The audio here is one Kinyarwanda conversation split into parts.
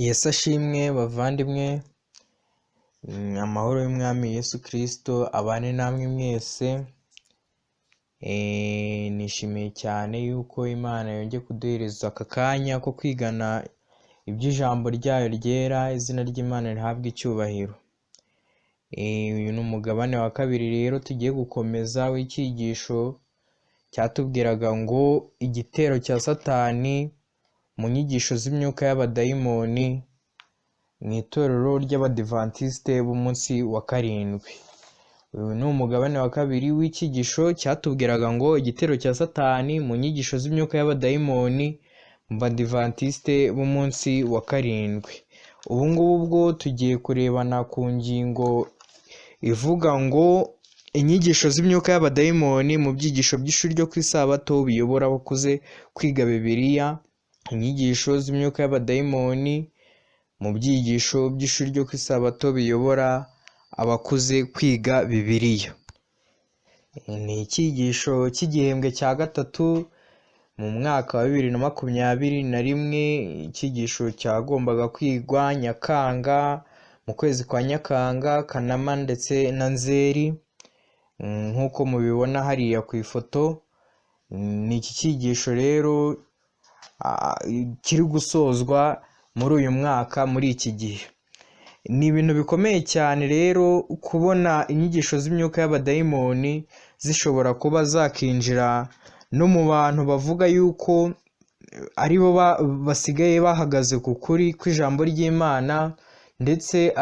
Yesu ashimwe bavandimwe, amahoro y'Umwami Yesu Kristo abane namwe mwese, nishimiye cyane yuko Imana yongeye kuduhereza aka kanya ko kwigana iby'ijambo ryayo ryera, izina ry'Imana rihabwe icyubahiro. Uyu ni umugabane wa kabiri rero tugiye gukomeza w'icyigisho cyatubwiraga ngo igitero cya Satani mu nyigisho z'imyuka y'abadayimoni mu itorero ry'Abadivantisite b'umunsi wa karindwi. Uyu ni umugabane wa kabiri w'icyigisho cyatubwiraga ngo igitero cya Satani mu nyigisho z'imyuka y'abadayimoni mu Badivantisite b'umunsi wa karindwi. Ubu ngubu bwo tugiye kurebana ku ngingo ivuga ngo inyigisho z'imyuka y'abadayimoni mu byigisho by'ishuri ryo ku isabato biyobora abakuze kwiga Bibiliya, inyigisho z'imyuka y'abadayimoni mu byigisho by'ishuri ryo ku isabato biyobora abakuze kwiga Bibiliya. Ni icyigisho cy'igihembwe cya gatatu mu mwaka wa 2021, icyigisho cyagombaga kwigwa Nyakanga, mu kwezi kwa Nyakanga, Kanama ndetse na Nzeri, nk'uko mubibona hariya ku ifoto. Ni iki cyigisho rero kiri gusozwa muri uyu mwaka, muri iki gihe. Ni ibintu bikomeye cyane rero kubona inyigisho z'imyuka y'abadayimoni zishobora kuba zakinjira no mu bantu bavuga yuko aribo basigaye bahagaze ku kuri kw'ijambo ry'Imana, ndetse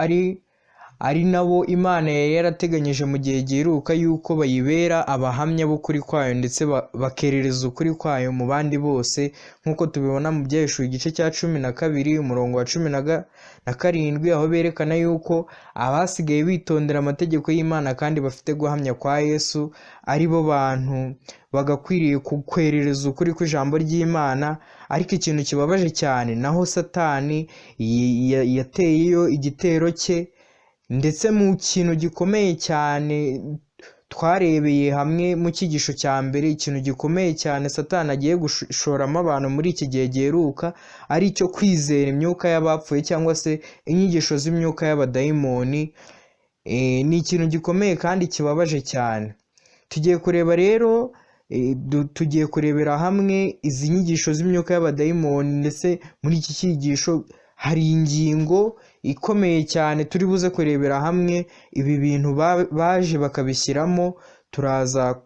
ari nabo Imana yari yarateganyije mu gihe giheruka yuko bayibera abahamya b'ukuri kwayo, ndetse bakerereza ukuri kwayo mu bandi bose, nk'uko tubibona mu Byahishuwe igice cya 12 umurongo wa 17, aho berekana yuko abasigaye bitondera amategeko y'Imana kandi bafite guhamya kwa Yesu ari bo bantu bagakwiriye kwerereza ukuri kw'ijambo ry'Imana. Ariko ikintu kibabaje cyane, naho Satani yateyeyo igitero cye, ndetse mu kintu gikomeye cyane twarebeye hamwe mu cyigisho cya mbere, ikintu gikomeye cyane Satani agiye gushoramo abantu muri iki gihe giheruka ari icyo kwizera imyuka y'abapfuye cyangwa se inyigisho z'imyuka y'abadayimoni. Ni ikintu gikomeye kandi kibabaje cyane. Tugiye kureba rero, tugiye kurebera hamwe izi nyigisho z'imyuka y'abadayimoni, ndetse muri iki cyigisho hari ingingo ikomeye cyane turi buze kurebera hamwe ibi bintu baje bakabishyiramo, turaza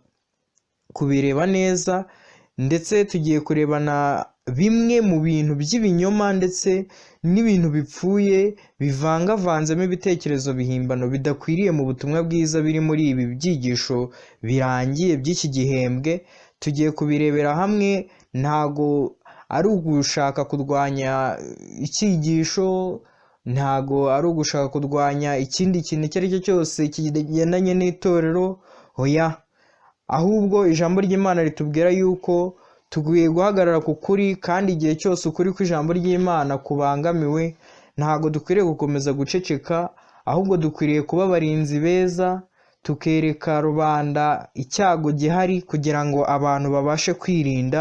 kubireba neza, ndetse tugiye kurebana bimwe mu bintu by'ibinyoma ndetse n'ibintu bipfuye bivangavanzemo ibitekerezo bihimbano bidakwiriye mu butumwa bwiza biri muri ibi byigisho birangiye by'iki gihembwe. Tugiye kubirebera hamwe, ntago ari ugushaka kurwanya icyigisho, ntago ari ugushaka kurwanya ikindi kintu icyo ari cyo cyose kigendanye n'itorero, oya, ahubwo ijambo ry'Imana ritubwira yuko tugwiye guhagarara ku kuri, kandi igihe cyose ukuri kw'ijambo ry'Imana kubangamiwe ntago dukwiriye gukomeza guceceka, ahubwo dukwiriye kuba abarinzi beza, tukereka rubanda icyago gihari kugira ngo abantu babashe kwirinda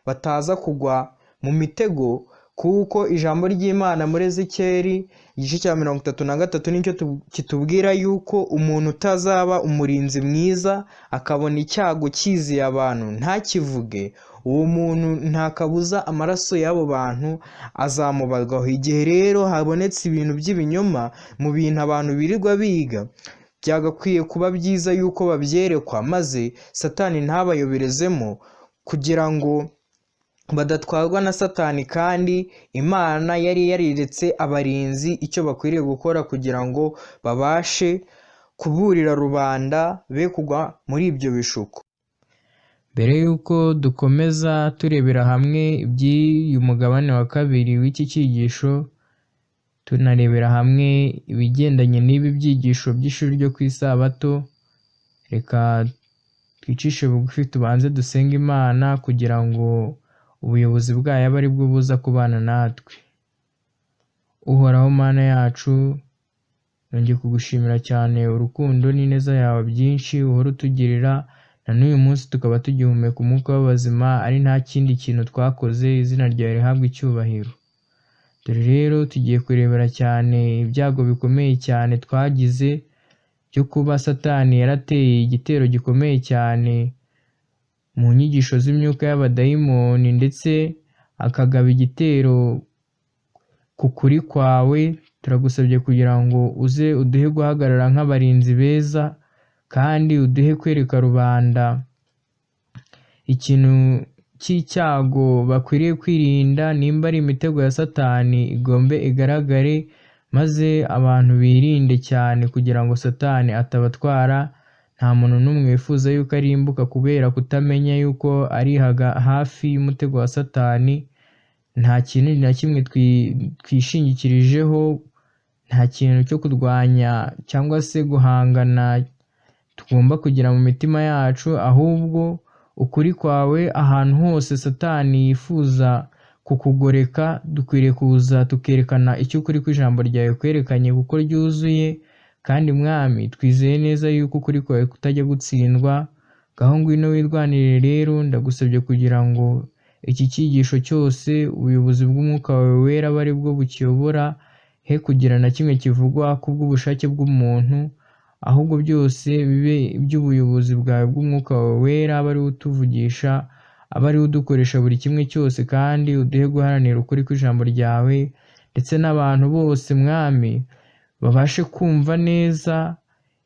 bataza kugwa mu mitego, kuko ijambo ry'Imana muri Ezekiyeli igice cya 33 nicyo kitubwira yuko umuntu utazaba umurinzi mwiza akabona icyago kiziye abantu ntakivuge, uwo muntu nta kabuza amaraso y'abo bantu azamubarwaho. Igihe rero habonetse ibintu by'ibinyoma mu bintu abantu birirwa biga, byagakwiye kuba byiza yuko babyerekwa, maze Satani ntabayoberezemo kugira ngo badatwarwa na Satani, kandi Imana yari yariretse abarinzi icyo bakwiriye gukora kugira ngo babashe kuburira rubanda be kugwa muri ibyo bishuko. Mbere y'uko dukomeza turebera hamwe iby'uyu mugabane wa kabiri w'iki cyigisho, tunarebera hamwe ibigendanye n'ibi byigisho by'ishuri ryo ku isabato, reka twicishe bugufi tubanze dusenge Imana kugira ngo ubuyobozi bwayo abe ari bwo buza kubana natwe. Uhoraho Mana yacu, nongeye kugushimira cyane urukundo n'ineza yawe byinshi uhora utugirira, na n'uyu munsi tukaba tugihumeka umwuka w'abazima ari nta kindi kintu twakoze, izina ryawe rihabwe icyubahiro. Dore rero tugiye kurebera cyane ibyago bikomeye cyane twagize byo kuba Satani yarateye igitero gikomeye cyane mu nyigisho z'imyuka y'abadayimoni, ndetse akagaba igitero ku kuri kwawe. Turagusabye kugira ngo uze uduhe guhagarara nk'abarinzi beza, kandi uduhe kwereka rubanda ikintu cy'icyago bakwiriye kwirinda. Nimba ari imitego ya Satani igombe igaragare, maze abantu birinde cyane kugira ngo Satani atabatwara. Nta muntu n'umwe wifuza yuko arimbuka kubera kutamenya yuko ari hafi y'umutego wa Satani. Nta kintu na kimwe twishingikirijeho, nta kintu cyo kurwanya cyangwa se guhangana tugomba kugira mu mitima yacu, ahubwo ukuri kwawe ahantu hose Satani yifuza kukugoreka, dukwiriye kuza tukerekana icyo ukuri kw'ijambo ryawe kwerekanye kuko ryuzuye. Kandi Mwami, twizeye neza yuko ukuri kwawe kutajya gutsindwa. Ngaho ngwino wirwanirire. Rero ndagusabye kugira ngo iki cyigisho cyose ubuyobozi bw'Umwuka wawe Wera abe ari bwo bukiyobora, he kugira na kimwe kivugwa kubw'ubushake bw'umuntu, ahubwo byose bibe iby'ubuyobozi bwawe bw'Umwuka wawe Wera, abe ari we utuvugisha, abe ari we udukoresha buri kimwe cyose, kandi uduhe guharanira ukuri kw'ijambo ryawe, ndetse n'abantu bose Mwami babashe kumva neza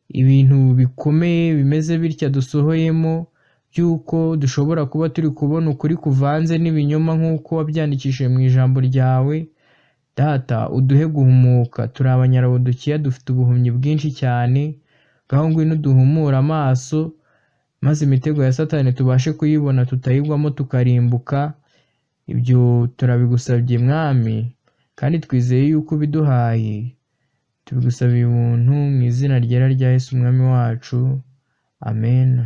ibintu bikomeye bimeze bitya dusohoyemo, by'uko dushobora kuba turi kubona ukuri kuvanze n'ibinyoma nk'uko wabyandikishije mu ijambo ryawe. Data, uduhe guhumuka, turi Abanyalawodikiya, dufite ubuhumyi bwinshi cyane. Ngaho ngwino uduhumure amaso, maze imitego ya Satani tubashe kuyibona tutayigwamo tukarimbuka. Ibyo turabigusabye Mwami, kandi twizeye yuko ubiduhaye. Tubigusabiye ubuntu mu izina ryera rya Yesu Umwami wacu, amen.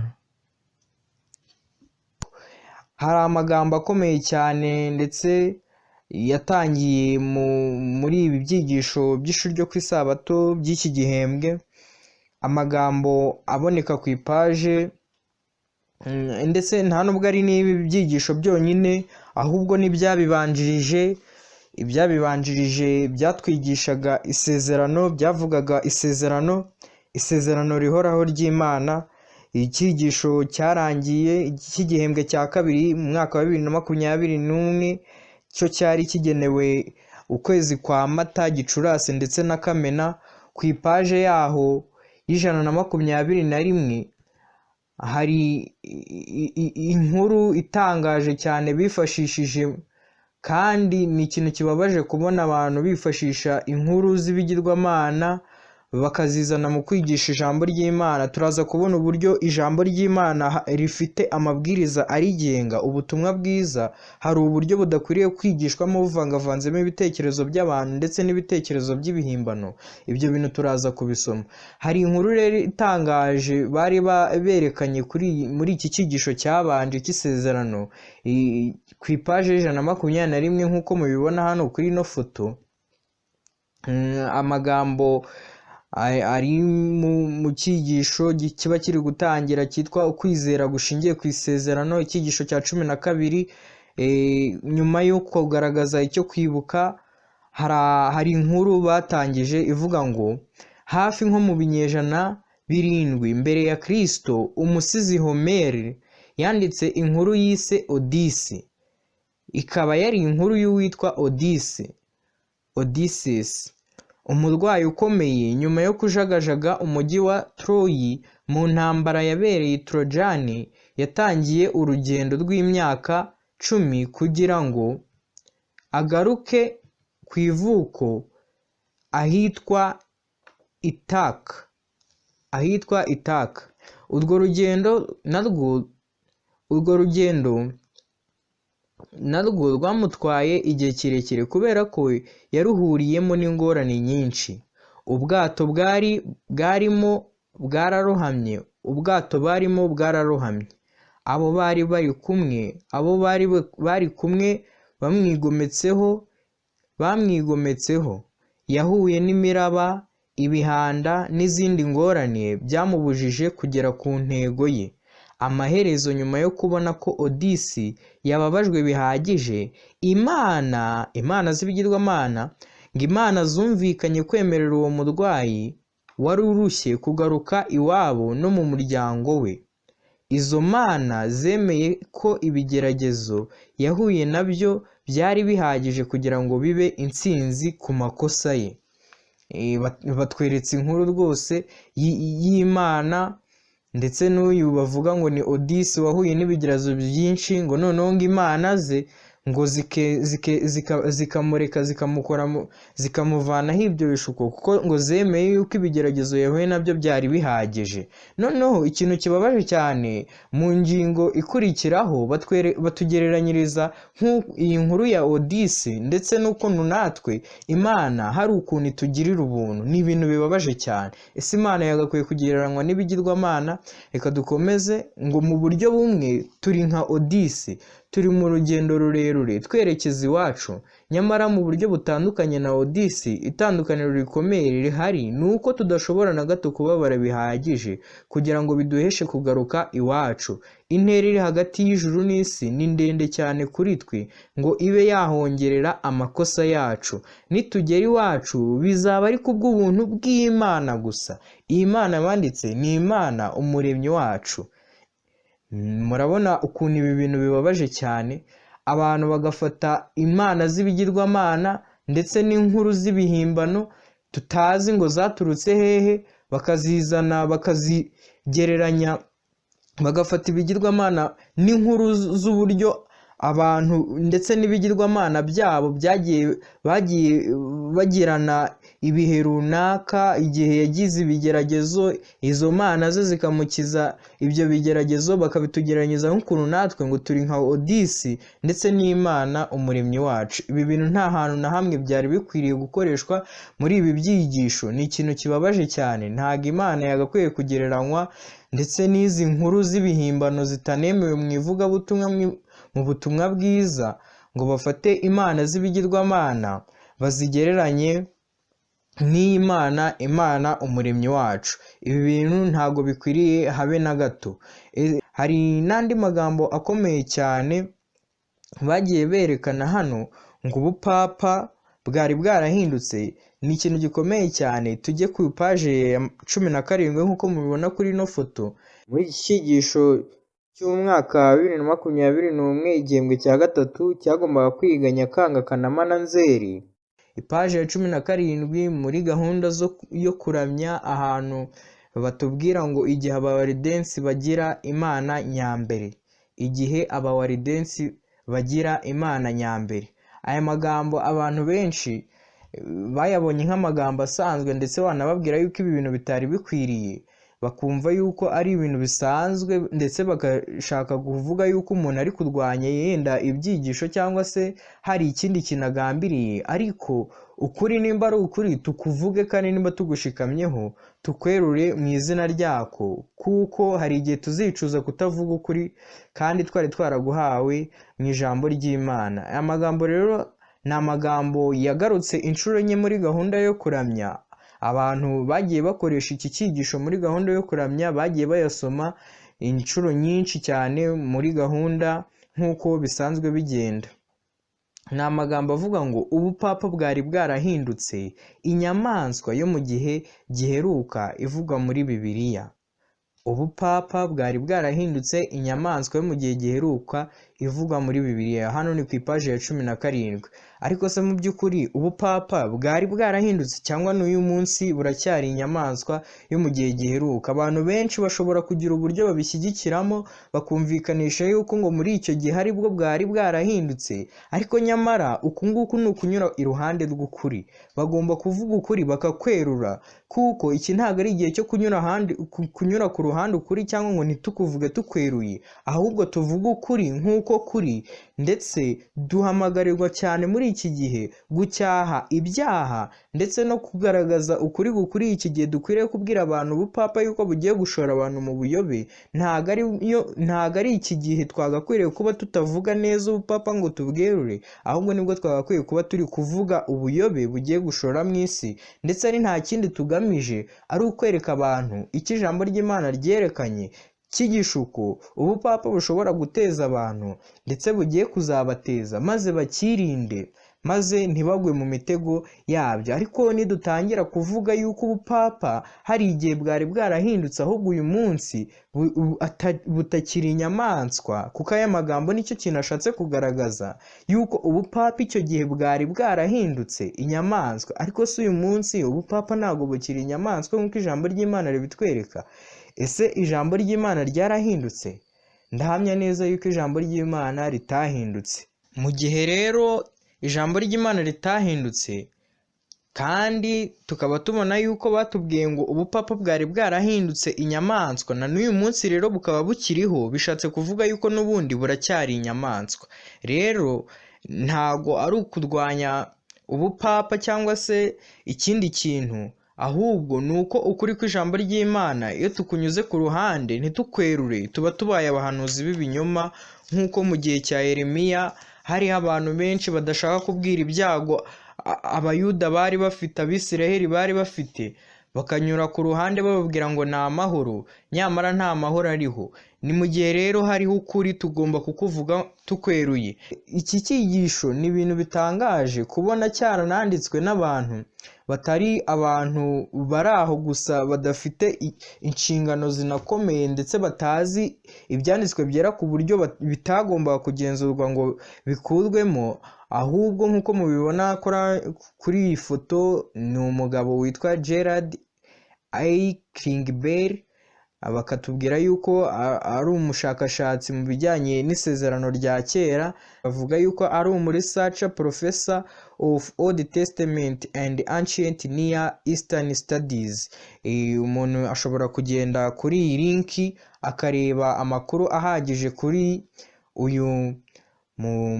Hari amagambo akomeye cyane ndetse yatangiye muri ibi byigisho by'ishuri ryo ku isabato by'iki gihembwe, amagambo aboneka ku ipaje, ndetse nta nubwo ari n'ibi byigisho byonyine, ahubwo n'ibyabibanjirije. Ibyabibanjirije byatwigishaga isezerano, byavugaga isezerano, isezerano rihoraho ry'Imana. Icyigisho cyarangiye cy'igihembwe cya kabiri mu mwaka wa 2021, cyo cyari kigenewe ukwezi kwa Mata, Gicurasi ndetse na Kamena. Ku ipaje yaho y'121 hari inkuru itangaje cyane bifashishije, kandi ni ikintu kibabaje kubona abantu bifashisha inkuru z'ibigirwamana bakazizana mu kwigisha ijambo ry'Imana. Turaza kubona uburyo ijambo ry'Imana rifite amabwiriza arigenga. Ubutumwa bwiza hari uburyo budakwiriye kwigishwamo buvangavanzemo ibitekerezo by'abantu ndetse n'ibitekerezo by'ibihimbano. Ibyo bintu turaza kubisoma. Hari inkuru rero itangaje bari berekanye muri iki cyigisho cyabanje cy'isezerano, ku ipaje y'121 nk'uko mubibona hano kuri ino foto. Amagambo ari mu cyigisho kiba kiri gutangira cyitwa ukwizera gushingiye ku isezerano, icyigisho cya 12. Nyuma yo kugaragaza icyo kwibuka, hari inkuru batangije ivuga ngo hafi nko mu binyejana 7 mbere ya Kristo, umusizi Homer yanditse inkuru yise Odisi, ikaba yari inkuru y'uwitwa Odise, Odysseus, umurwayi ukomeye. Nyuma yo kujagajaga umujyi wa Troy mu ntambara yabereye i Trojani, yatangiye urugendo rw'imyaka 10 kugira ngo agaruke ku ivuko ahitwa Ithaca. Ahitwa Ithaca. Urwo rugendo narwo rwamutwaye igihe kirekire kubera ko yaruhuriyemo n'ingorane nyinshi. Ubwato bwari bwarimo bwararohamye, ubwato barimo bwararohamye. Abo bari bari kumwe bamwigometseho. Yahuye n'imiraba, ibihanda n'izindi ngorane byamubujije kugera ku ntego ye. Amaherezo, nyuma yo kubona ko Odisi yababajwe bihagije, imana z'ibigirwamana ngo imana zumvikanye kwemerera uwo murwayi wari urushye kugaruka iwabo no mu muryango we. Izo mana zemeye ko ibigeragezo yahuye nabyo byari bihagije kugira ngo bibe intsinzi ku makosa ye. Batweretse inkuru rwose y'Imana, ndetse n'uyu bavuga ngo ni Odisi wahuye n'ibigeragezo byinshi, ngo noneho ngo imana ze ngo zikamureka, zikamuvanaho ibyo bishuko, kuko ngo zemeye yuko ibigeragezo yahuye nabyo byari bihagije. Noneho ikintu kibabaje cyane, mu ngingo ikurikiraho batugereranyiriza iyi nkuru ya Odisi ndetse n'ukuntu natwe Imana hari ukuntu itugirira ubuntu. Ni ibintu bibabaje cyane. Ese Imana yagakwiye kugereranywa n'ibigirwamana? Reka dukomeze. Ngo mu buryo bumwe turi nka Odisi, turi mu rugendo rurerure twerekeza iwacu. Nyamara mu buryo butandukanye na Odisi, itandukaniro rikomeye rihari ni uko tudashobora na gato kubabara bihagije kugira ngo biduheshe kugaruka iwacu. Intera iri hagati y'ijuru n'isi ni ndende cyane kuri twe ngo ibe yahongerera amakosa yacu. Nitugera iwacu bizaba ari kubw'ubuntu bw'Imana gusa. Iyi Mana banditse ni Imana umuremyi wacu. Murabona ukuntu ibi bintu bibabaje cyane, abantu bagafata imana z'ibigirwamana ndetse n'inkuru z'ibihimbano tutazi ngo zaturutse hehe, bakazizana bakazigereranya, bagafata ibigirwamana n'inkuru z'uburyo abantu ndetse n'ibigirwamana byabo bagiye bagirana ibihe runaka, igihe yagize ibigeragezo izo mana ze zikamukiza ibyo bigeragezo, bakabitugereranyiriza nk'ukuntu natwe ngo turi nka Odisi ndetse n'Imana umuremyi wacu. Ibi bintu nta hantu na hamwe byari bikwiriye gukoreshwa muri ibi byigisho. Ni ikintu kibabaje cyane. Ntabwo Imana yagakwiye kugereranywa ndetse n'izi nkuru z'ibihimbano zitanemewe mu ivugabutumwa, mu butumwa bwiza, ngo bafate imana z'ibigirwamana bazigereranye n'Imana, Imana umuremyi wacu. Ibi bintu ntabwo bikwiriye habe na gato. Hari n'andi magambo akomeye cyane bagiye berekana hano, ngo ubupapa bwari bwarahindutse. Ni ikintu gikomeye cyane. Tujye ku paje ya 17 nk'uko mubibona kuri ino foto. Muri iki cyigisho cy'umwaka 2021 igihembwe cya gatatu cyagombaga kwiga Nyakanga, Kanama na Nzeri, ipaje ya 17 muri gahunda yo kuramya, ahantu batubwira ngo igihe abawaridensi bagira Imana nyambere, igihe abawaridensi bagira Imana nyambere. Aya magambo abantu benshi bayabonye nk'amagambo asanzwe, ndetse wanababwira yuko ibi bintu bitari bikwiriye, bakumva yuko ari ibintu bisanzwe, ndetse bagashaka kuvuga yuko umuntu ari kurwanya yenda ibyigisho cyangwa se hari ikindi kintu agambiriye. Ariko ukuri nimba ari ukuri tukuvuge, kandi nimba tugushikamyeho tukwerure mu izina ryako, kuko hari igihe tuzicuza kutavuga ukuri kandi twari twaraguhawe mu ijambo ry'Imana. Aya magambo rero ni amagambo yagarutse inshuro enye muri gahunda yo kuramya. Abantu bagiye bakoresha iki cyigisho muri gahunda yo kuramya bagiye bayasoma inshuro nyinshi cyane muri gahunda nk'uko bisanzwe bigenda. Ni amagambo avuga ngo ubupapa bwari bwarahindutse inyamaswa yo mu gihe giheruka ivugwa muri Bibiliya. Ubupapa bwari bwarahindutse inyamaswa yo mu gihe giheruka ivugwa muri Bibiliya. Hano ni ku ipaji ya 17. Ariko se mu by'ukuri ubupapa bwari bwarahindutse cyangwa n'uyu munsi buracyari inyamaswa yo mu gihe giheruka? Abantu benshi bashobora kugira uburyo babishyigikiramo, bakumvikanisha yuko ngo muri icyo gihe aribwo bwari bwarahindutse, ariko nyamara uku nguku ni ukunyura iruhande rw'ukuri. Bagomba kuvuga ukuri bakakwerura, kuko iki ntabwo ari igihe cyo kunyura ku ruhande ukuri cyangwa ngo ntitukuvuge tukweruye, ahubwo tuvuge ukuri nk'uko kuri. Ndetse duhamagarirwa cyane muri iki gihe gucyaha ibyaha ndetse no kugaragaza ukuri gukuriye iki gihe. Dukwiriye kubwira abantu ubupapa yuko bugiye gushora abantu mu buyobe. Ntabwo ari iki gihe twagakwiriye kuba tutavuga neza ubupapa ngo tubwerure, ahubwo nibwo twagakwiye kuba turi kuvuga ubuyobe bugiye gushora mu isi, ndetse ari nta kindi tugamije, ari ukwereka abantu icyo ijambo ry'Imana ryerekanye cy'igishuko ubupapa bushobora guteza abantu ndetse bugiye kuzabateza, maze bakirinde, maze ntibagwe mu mitego yabyo. Ariko nidutangira kuvuga yuko ubupapa hari igihe bwari bwarahindutse, ahubwo uyu munsi butakiri inyamaswa, kuko aya magambo nicyo kintu ashatse kugaragaza, yuko ubupapa icyo gihe bwari bwarahindutse inyamaswa, ariko si uyu munsi ubupapa ntabwo bukiri inyamaswa nk'uko ijambo ry'Imana ribitwereka. Ese ijambo ry'Imana ryarahindutse? Ndahamya neza yuko ijambo ry'Imana ritahindutse. Mu gihe rero ijambo ry'Imana ritahindutse, kandi tukaba tubona yuko batubwiye ngo ubupapa bwari bwarahindutse inyamaswa, na n'uyu munsi rero bukaba bukiriho, bishatse kuvuga yuko n'ubundi buracyari inyamaswa. Rero ntago ari ukurwanya ubupapa cyangwa se ikindi kintu, ahubwo ni uko ukuri kw'ijambo ry'Imana iyo tukunyuze ku ruhande ntitukwerure, tuba tubaye abahanuzi b'ibinyoma, nk'uko mu gihe cya Yeremiya hariho abantu benshi badashaka kubwira ibyago Abayuda bari bafite, Abisiraheli bari bafite, bakanyura ku ruhande bababwira ngo ni amahoro, nyamara nta mahoro ariho. Ni mu gihe rero hariho ukuri tugomba kukuvuga tukweruye. Iki cyigisho ni ibintu bitangaje kubona cyarananditswe n'abantu batari abantu bari aho gusa, badafite inshingano zinakomeye, ndetse batazi ibyanditswe byera ku buryo bitagombaga kugenzurwa ngo bikurwemo. Ahubwo nk'uko mubibona kuri iyi foto, ni umugabo witwa Gerard A. Klingbell, bakatubwira yuko ari umushakashatsi mu bijyanye n'isezerano rya kera, bavuga yuko ari umuresearcher professor of Old Testament and Ancient Near Eastern Studies. Umuntu ashobora kugenda kuri iyi linki akareba amakuru ahagije kuri uyu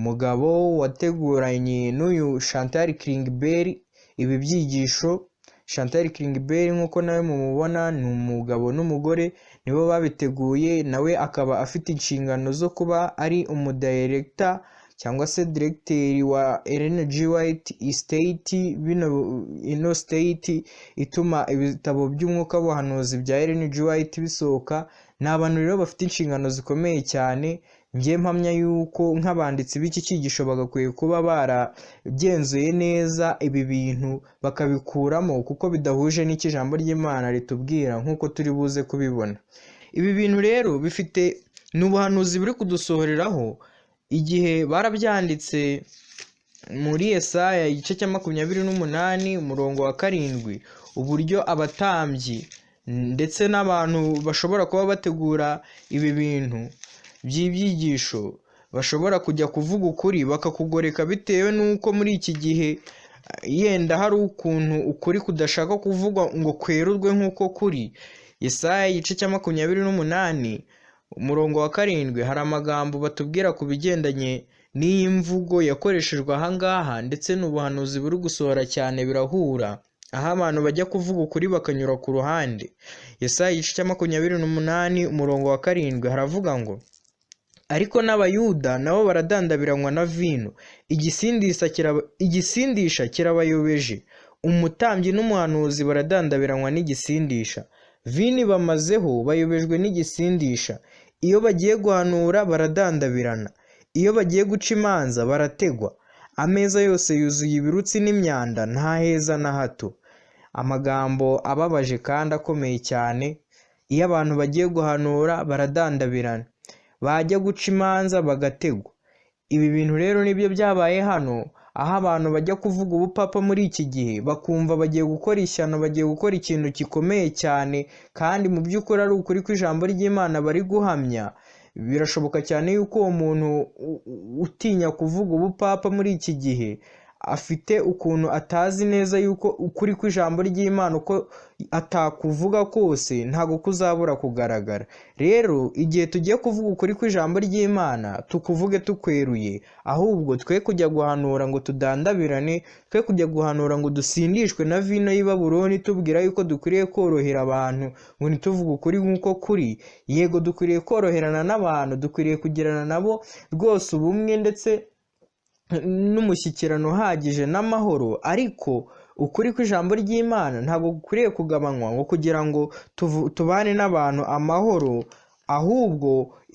mugabo wateguranye n'uyu Chantal Klingbell ibi byigisho. Chantal Klingbell nk'uko nawe mumubona ni umugabo n'umugore, nibo babiteguye, nawe akaba afite inshingano zo kuba ari umudirector cyangwa se directeur wa Ellen G. White Estate, bino ino state ituma ibitabo by'umwuka w'ubuhanuzi bya Ellen G. White bisohoka. Ni abantu rero bafite inshingano zikomeye cyane. Njye mpamya yuko nk'abanditsi b'iki cyigisho bagakwiye kuba baragenzuye neza ibi bintu bakabikuramo, kuko bidahuje n'icyo ijambo ry'Imana ritubwira nk'uko turi buze kubibona. Ibi bintu rero bifite ni ubuhanuzi buri kudusohoreraho. Igihe barabyanditse muri Yesaya igice cya 28 umurongo wa 7, uburyo abatambyi ndetse n'abantu bashobora kuba bategura ibi bintu by'ibyigisho bashobora kujya kuvuga ukuri bakakugoreka, bitewe n'uko muri iki gihe yenda hari ukuntu ukuri kudashaka kuvugwa ngo kwerurwe nk'uko kuri. Yesaya igice cya 28 umurongo wa 7, hari amagambo batubwira ku bigendanye n'iyi mvugo yakoreshejwe aha ngaha, ndetse n'ubuhanuzi buri gusohora cyane birahura, aho abantu bajya kuvuga ukuri bakanyura ku ruhande. Yesaya igice cya 28 umurongo wa 7 haravuga ngo: ariko n'Abayuda nabo baradandabiranywa na vino, igisindisha kirabayobeje, umutambyi n'umuhanuzi baradandabiranywa n'igisindisha, vino bamazeho bayobejwe n'igisindisha, iyo bagiye guhanura baradandabirana, iyo bagiye guca imanza barategwa, ameza yose yuzuye ibirutsi n'imyanda, nta heza na hato. Amagambo ababaje kandi akomeye cyane. Iyo abantu bagiye guhanura baradandabirana, bajya guca imanza bagategwa. Ibi bintu rero nibyo byabaye hano, aho abantu bajya kuvuga ubupapa muri iki gihe bakumva bagiye gukora ishyano, bagiye gukora ikintu gikomeye cyane, kandi mu by'ukuri ari ukuri kw'ijambo ry'Imana bari guhamya. Birashoboka cyane yuko uwo muntu utinya kuvuga ubupapa muri iki gihe afite ukuntu atazi neza yuko ukuri kw'ijambo ry'Imana uko atakuvuga kose ntago kuzabura kugaragara. Rero igihe tugiye kuvuga ukuri kw'ijambo ry'Imana tukuvuge tukweruye, ahubwo twe kujya guhanura ngo tudandabirane, twe kujya guhanura ngo dusindishwe na vino y'i Babuloni tubwira yuko dukwiriye korohera abantu ngo ntituvuge ukuri nk'uko kuri. Yego dukwiriye koroherana n'abantu, dukwiriye kugirana nabo rwose ubumwe ndetse n'umushyikirano uhagije n'amahoro, ariko ukuri kw'ijambo ry'Imana ntabwo gukwiriye kugabanywa ngo kugira ngo tubane n'abantu amahoro, Ahubwo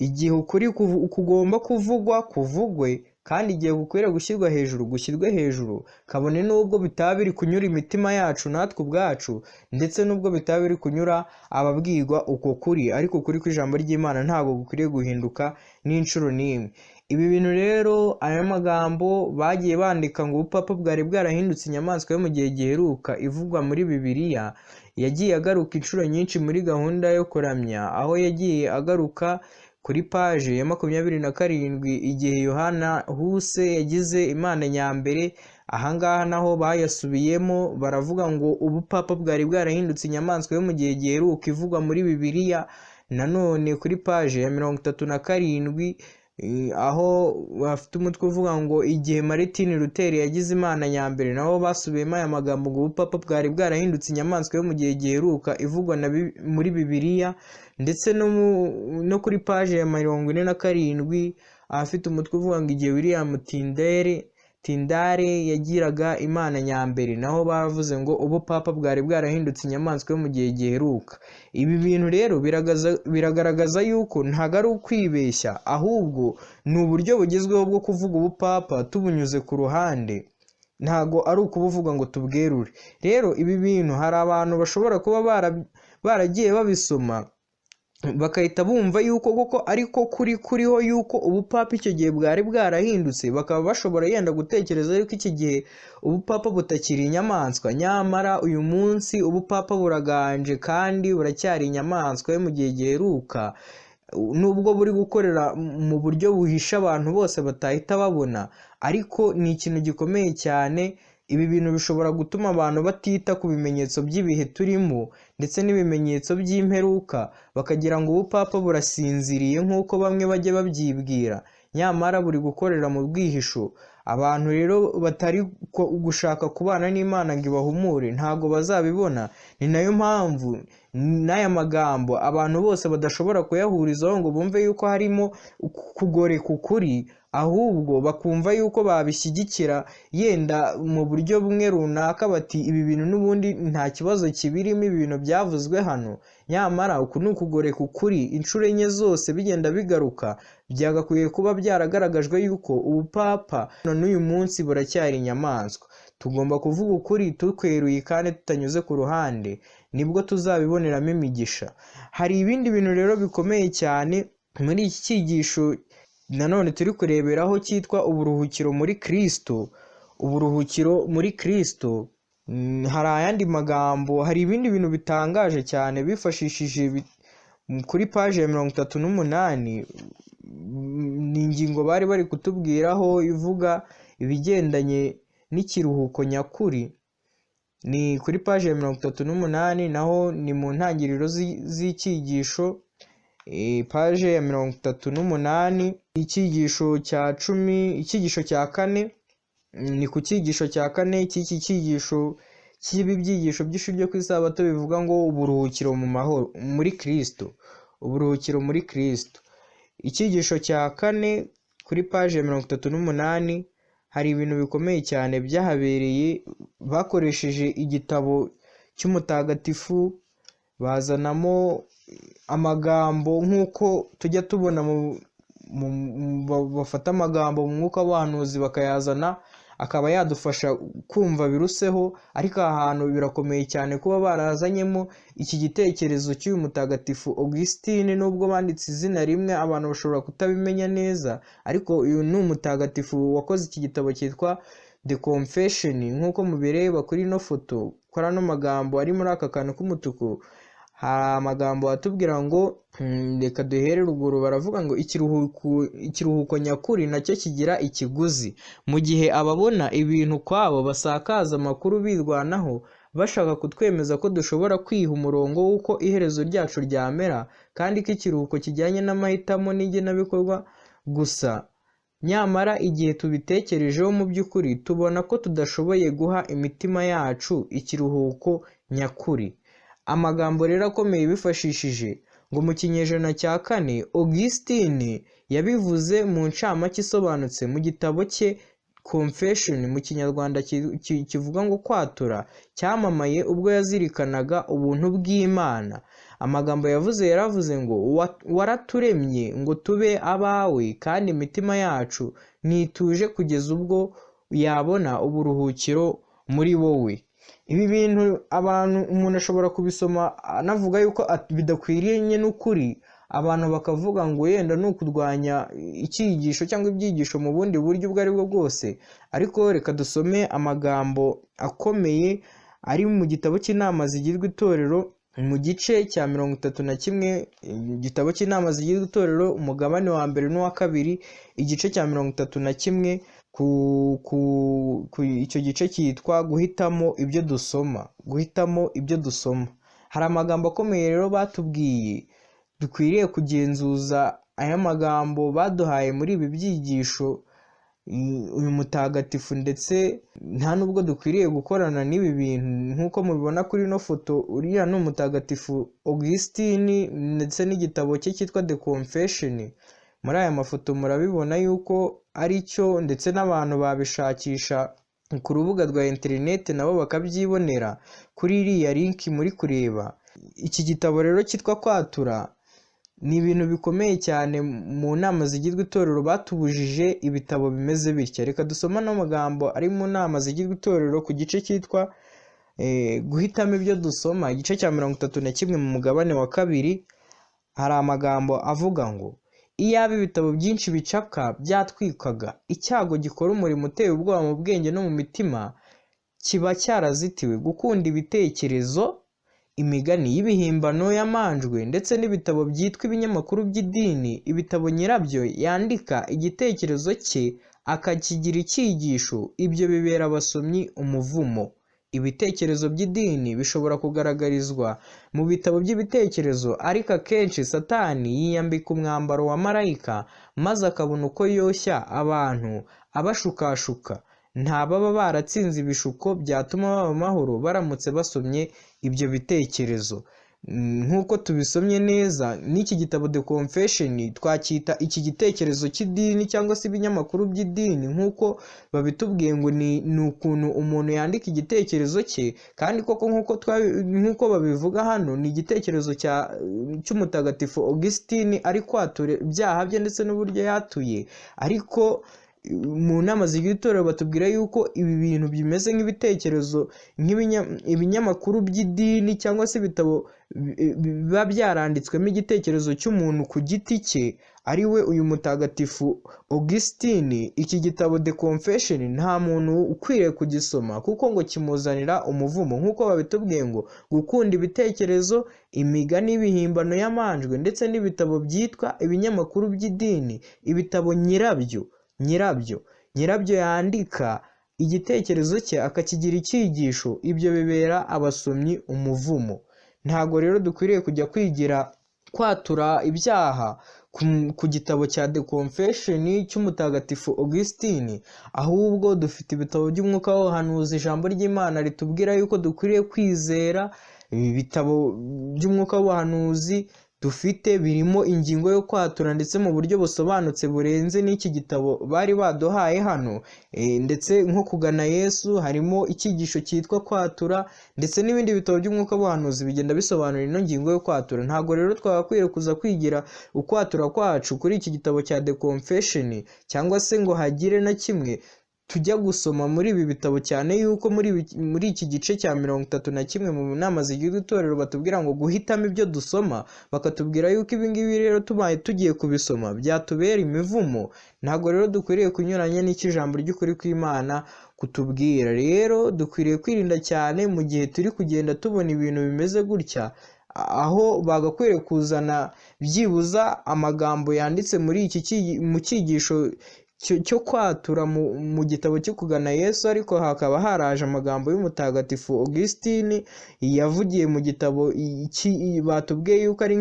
igihe ukuri kugomba kuvugwa kuvugwe, kandi igihe gukwiriye gushyirwa hejuru gushyirwe hejuru, kabone n'ubwo bitaba biri kunyura imitima yacu natwe ubwacu, ndetse n'ubwo bitaba biri kunyura ababwirwa uko kuri, ariko ukuri kw'ijambo ry'Imana ntabwo gukwiriye guhinduka n'inshuro n'imwe. Ibi bintu rero, aya magambo bagiye bandika ngo ubupapa bwari bwarahindutse inyamaswa yo mu gihe giheruka ivugwa muri Bibiliya, yagiye agaruka inshuro nyinshi muri gahunda yo kuramya, aho yagiye agaruka kuri paje ya 27 igihe Yohana Huse yagize Imana nyambere. Ahangaha naho bayasubiyemo baravuga ngo ubupapa bwari bwarahindutse inyamaswa yo mu gihe giheruka ivugwa muri Bibiliya. Nanone kuri paje ya 37 aho bafite umutwe uvuga ngo igihe Martin Luther yagize Imana nyambere, nabo basubiyemo aya magambo ngo ubupapa bwari bwarahindutse inyamaswa yo mu gihe giheruka ivugwa muri Bibiliya. Ndetse no kuri paje ya 47 ahafite umutwe uvuga ngo igihe William Tindale yagiraga Imana nyambere, naho bavuze ngo ubupapa bwari bwarahindutse inyamaswa yo mu gihe giheruka. Ibi bintu rero biragaragaza yuko ntabwo ari ukwibeshya, ahubwo ni uburyo bugezweho bwo kuvuga ubupapa tubunyuze ku ruhande, ntabwo ari ukubuvuga ngo tubwerure. Rero ibi bintu hari abantu bashobora kuba baragiye babisoma bakahita bumva yuko koko ariko kuri kuriho yuko ubupapa icyo gihe bwari bwarahindutse, bakaba bashobora yenda gutekereza yuko iki gihe ubupapa butakiri inyamaswa. Nyamara uyu munsi ubupapa buraganje kandi buracyari inyamaswa yo mu gihe giheruka, nubwo buri gukorera mu buryo buhisha abantu bose batahita babona, ariko ni ikintu gikomeye cyane. Ibi bintu bishobora gutuma abantu batita ku bimenyetso by'ibihe turimo ndetse n'ibimenyetso by'imperuka, bakagira ngo ubupapa burasinziriye nk'uko bamwe bajya babyibwira, nyamara buri gukorera mu bwihisho. Abantu rero batari gushaka kubana n'Imana ngo ibahumure ntabwo bazabibona. Ni nayo mpamvu n'aya magambo abantu bose badashobora kuyahurizaho ngo bumve yuko harimo kugoreka ukuri, ahubwo bakumva yuko babishyigikira yenda mu buryo bumwe runaka, bati ibi bintu n'ubundi nta kibazo kibirimo, ibi bintu byavuzwe hano. Nyamara uku ni ukugoreka ukuri inshuro enye zose bigenda bigaruka. Byagakwiye kuba byaragaragajwe yuko ubupapa n'uyu munsi buracyari inyamaswa. Tugomba kuvuga ukuri tukweruye kandi tutanyuze ku ruhande, nibwo tuzabiboneramo imigisha. Hari ibindi bintu rero bikomeye cyane muri iki cyigisho nanone turi kureberaho cyitwa uburuhukiro muri Kristo. Uburuhukiro muri Kristo, hari ayandi magambo, hari ibindi bintu bitangaje cyane bifashishije kuri paje ya 38. Ni ingingo bari bari kutubwiraho ivuga ibigendanye n'ikiruhuko nyakuri. Ni kuri paje ya 38, naho ni mu ntangiriro z'icyigisho, paje ya 38, icyigisho cya 10, icyigisho cya 4. Ni ku cyigisho cya 4 cy'iki cyigisho cy'ibi byigisho by'ishuri ryo ku isabato bivuga ngo uburuhukiro mu mahoro muri Kristo, uburuhukiro muri Kristo. Icyigisho cya 4 kuri paje ya 38, hari ibintu bikomeye cyane byahabereye. Bakoresheje igitabo cy'umutagatifu, bazanamo amagambo nk'uko tujya tubona bafata amagambo mu mwuka w'abahanuzi bakayazana akaba yadufasha kumva biruseho. Ariko aha hantu birakomeye cyane kuba barazanyemo iki gitekerezo cy'uyu mutagatifu Augustine. Nubwo banditse izina rimwe abantu bashobora kutabimenya neza, ariko uyu ni umutagatifu wakoze iki gitabo cyitwa The Confession, nk'uko mubireba kuri ino foto, kuri ano magambo ari muri aka kantu k'umutuku. Hari amagambo atubwira ngo reka duhere ruguru, baravuga ngo ikiruhuko nyakuri nacyo kigira ikiguzi. Mu gihe ababona ibintu kwabo basakaza amakuru birwanaho bashaka kutwemeza ko dushobora kwiha umurongo w'uko iherezo ryacu ryamera, kandi ko ikiruhuko kijyanye n'amahitamo n'igenabikorwa gusa, nyamara igihe tubitekerejeho mu by'ukuri tubona ko tudashoboye guha imitima yacu ikiruhuko nyakuri. Amagambo rero akomeye bifashishije ngo mu kinyejana cya 4 Augustine yabivuze mu ncamake isobanutse mu gitabo cye Confession, mu kinyarwanda kivuga ngo kwatura, cyamamaye ubwo yazirikanaga ubuntu bw'Imana. Amagambo yavuze, yaravuze ngo waraturemye ngo tube abawe, kandi imitima yacu ntituje kugeza ubwo yabona uburuhukiro muri wowe. Ibi bintu abantu, umuntu ashobora kubisoma anavuga yuko bidakwiriye n'ukuri, abantu bakavuga ngo yenda ni ukurwanya icyigisho cyangwa ibyigisho mu bundi buryo ubwo ari bwo bwose. Ariko reka dusome amagambo akomeye ari mu gitabo cy'inama zigirwa itorero, mu gice cya 31, igitabo cy'inama zigirwa itorero, umugabane wa mbere n'uwa kabiri, igice cya 31, ku icyo gice cyitwa guhitamo ibyo dusoma. Guhitamo ibyo dusoma. Hari amagambo akomeye rero batubwiye dukwiriye kugenzuza. Aya magambo baduhaye muri ibi byigisho uyu mutagatifu, ndetse nta nubwo dukwiriye gukorana n'ibi bintu nk'uko mubibona kuri ino foto. Uriya ni umutagatifu Augustine ndetse n'igitabo cye cyitwa The Confession. Muri aya mafoto murabibona yuko ari cyo, ndetse n'abantu babishakisha ku rubuga rwa interineti nabo bakabyibonera kuri iriya linki muri kureba. Iki gitabo rero cyitwa Kwatura ni ibintu bikomeye cyane. Mu nama zigirwa itorero batubujije ibitabo bimeze bitya. Reka dusome n'amagambo ari mu nama zigirwa itorero ku gice cyitwa guhitamo ibyo dusoma, igice cya 31 mu mugabane wa kabiri. Hari amagambo avuga ngo iyaba ibitabo byinshi bicapwa byatwikwaga, icyago gikora umurimo uteye ubwoba mu bwenge no mu mitima kiba cyarazitiwe. Gukunda ibitekerezo, imigani y'ibihimbano y'amanjwe, ndetse n'ibitabo byitwa ibinyamakuru by'idini, ibitabo nyirabyo yandika igitekerezo cye akakigira icyigisho, ibyo bibera abasomyi umuvumo. Ibitekerezo by'idini bishobora kugaragarizwa mu bitabo by'ibitekerezo, ariko akenshi Satani yiyambika umwambaro wa marayika maze akabona uko yoshya abantu abashukashuka. Nta baba baratsinze ibishuko byatuma baba amahoro baramutse basomye ibyo bitekerezo. Nk'uko tubisomye neza n'iki gitabo The Confession, twacyita iki gitekerezo cy'idini cyangwa se ibinyamakuru by'idini, nk'uko babitubwiye ngo ni ukuntu umuntu yandika igitekerezo cye. Kandi koko nk'uko babivuga hano, ni igitekerezo cy'umutagatifu Augustine ari kwatura ibyaha bye ndetse n'uburyo yatuye. Ariko mu nama zigira itorero batubwira yuko ibi bintu bimeze nk'ibitekerezo, ibinyamakuru by'idini cyangwa se ibitabo biba byaranditswemo igitekerezo cy'umuntu ku giti cye, ari we uyu mutagatifu Augustine. Iki gitabo The Confession nta muntu ukwiriye kugisoma kuko ngo kimuzanira umuvumo, nk'uko babitubwiye ngo gukunda ibitekerezo, imigani y'ibihimbano y'amanjwe, ndetse n'ibitabo byitwa ibinyamakuru by'idini, ibitabo nyirabyo yandika igitekerezo cye akakigira icyigisho, ibyo bibera abasomyi umuvumo. Ntago rero dukwiriye kujya kwigira kwatura ibyaha ku gitabo cya The Confession cy'umutagatifu Augustine, ahubwo dufite ibitabo by'umwuka w'ubuhanuzi. Ijambo ry'Imana ritubwira yuko dukwiriye kwizera ibi bitabo by'umwuka w'ubuhanuzi dufite, birimo ingingo yo kwatura ndetse mu buryo busobanutse burenze n'iki gitabo bari baduhaye hano. Ndetse nko kugana Yesu harimo icyigisho cyitwa kwatura, ndetse n'ibindi bitabo by'umwuka w'ubuhanuzi bigenda bisobanura ino ngingo yo kwatura. Ntabwo rero twagakwiriye kuza kwigira ukwatura kwacu kuri iki gitabo cya The Confession, cyangwa se ngo hagire na kimwe tujya gusoma muri ibi bitabo, cyane yuko muri iki gice cya 31 mu nama zigirwa itorero batubwira ngo guhitamo ibyo dusoma, bakatubwira yuko ibi ngibi rero tubaye tugiye kubisoma byatubera imivumo. Ntabwo rero dukwiriye kunyuranya n'icyo ijambo ry'ukuri kw'Imana kutubwira. Rero dukwiriye kwirinda cyane mu gihe turi kugenda tubona ibintu bimeze gutya, aho bagakwiriye kuzana byibuza amagambo yanditse muri iki mu cyigisho cyo kwatura mu gitabo cyo kugana Yesu, ariko hakaba haraje amagambo y'umutagatifu Augustine yavugiye mu gitabo batubwiye yuko ari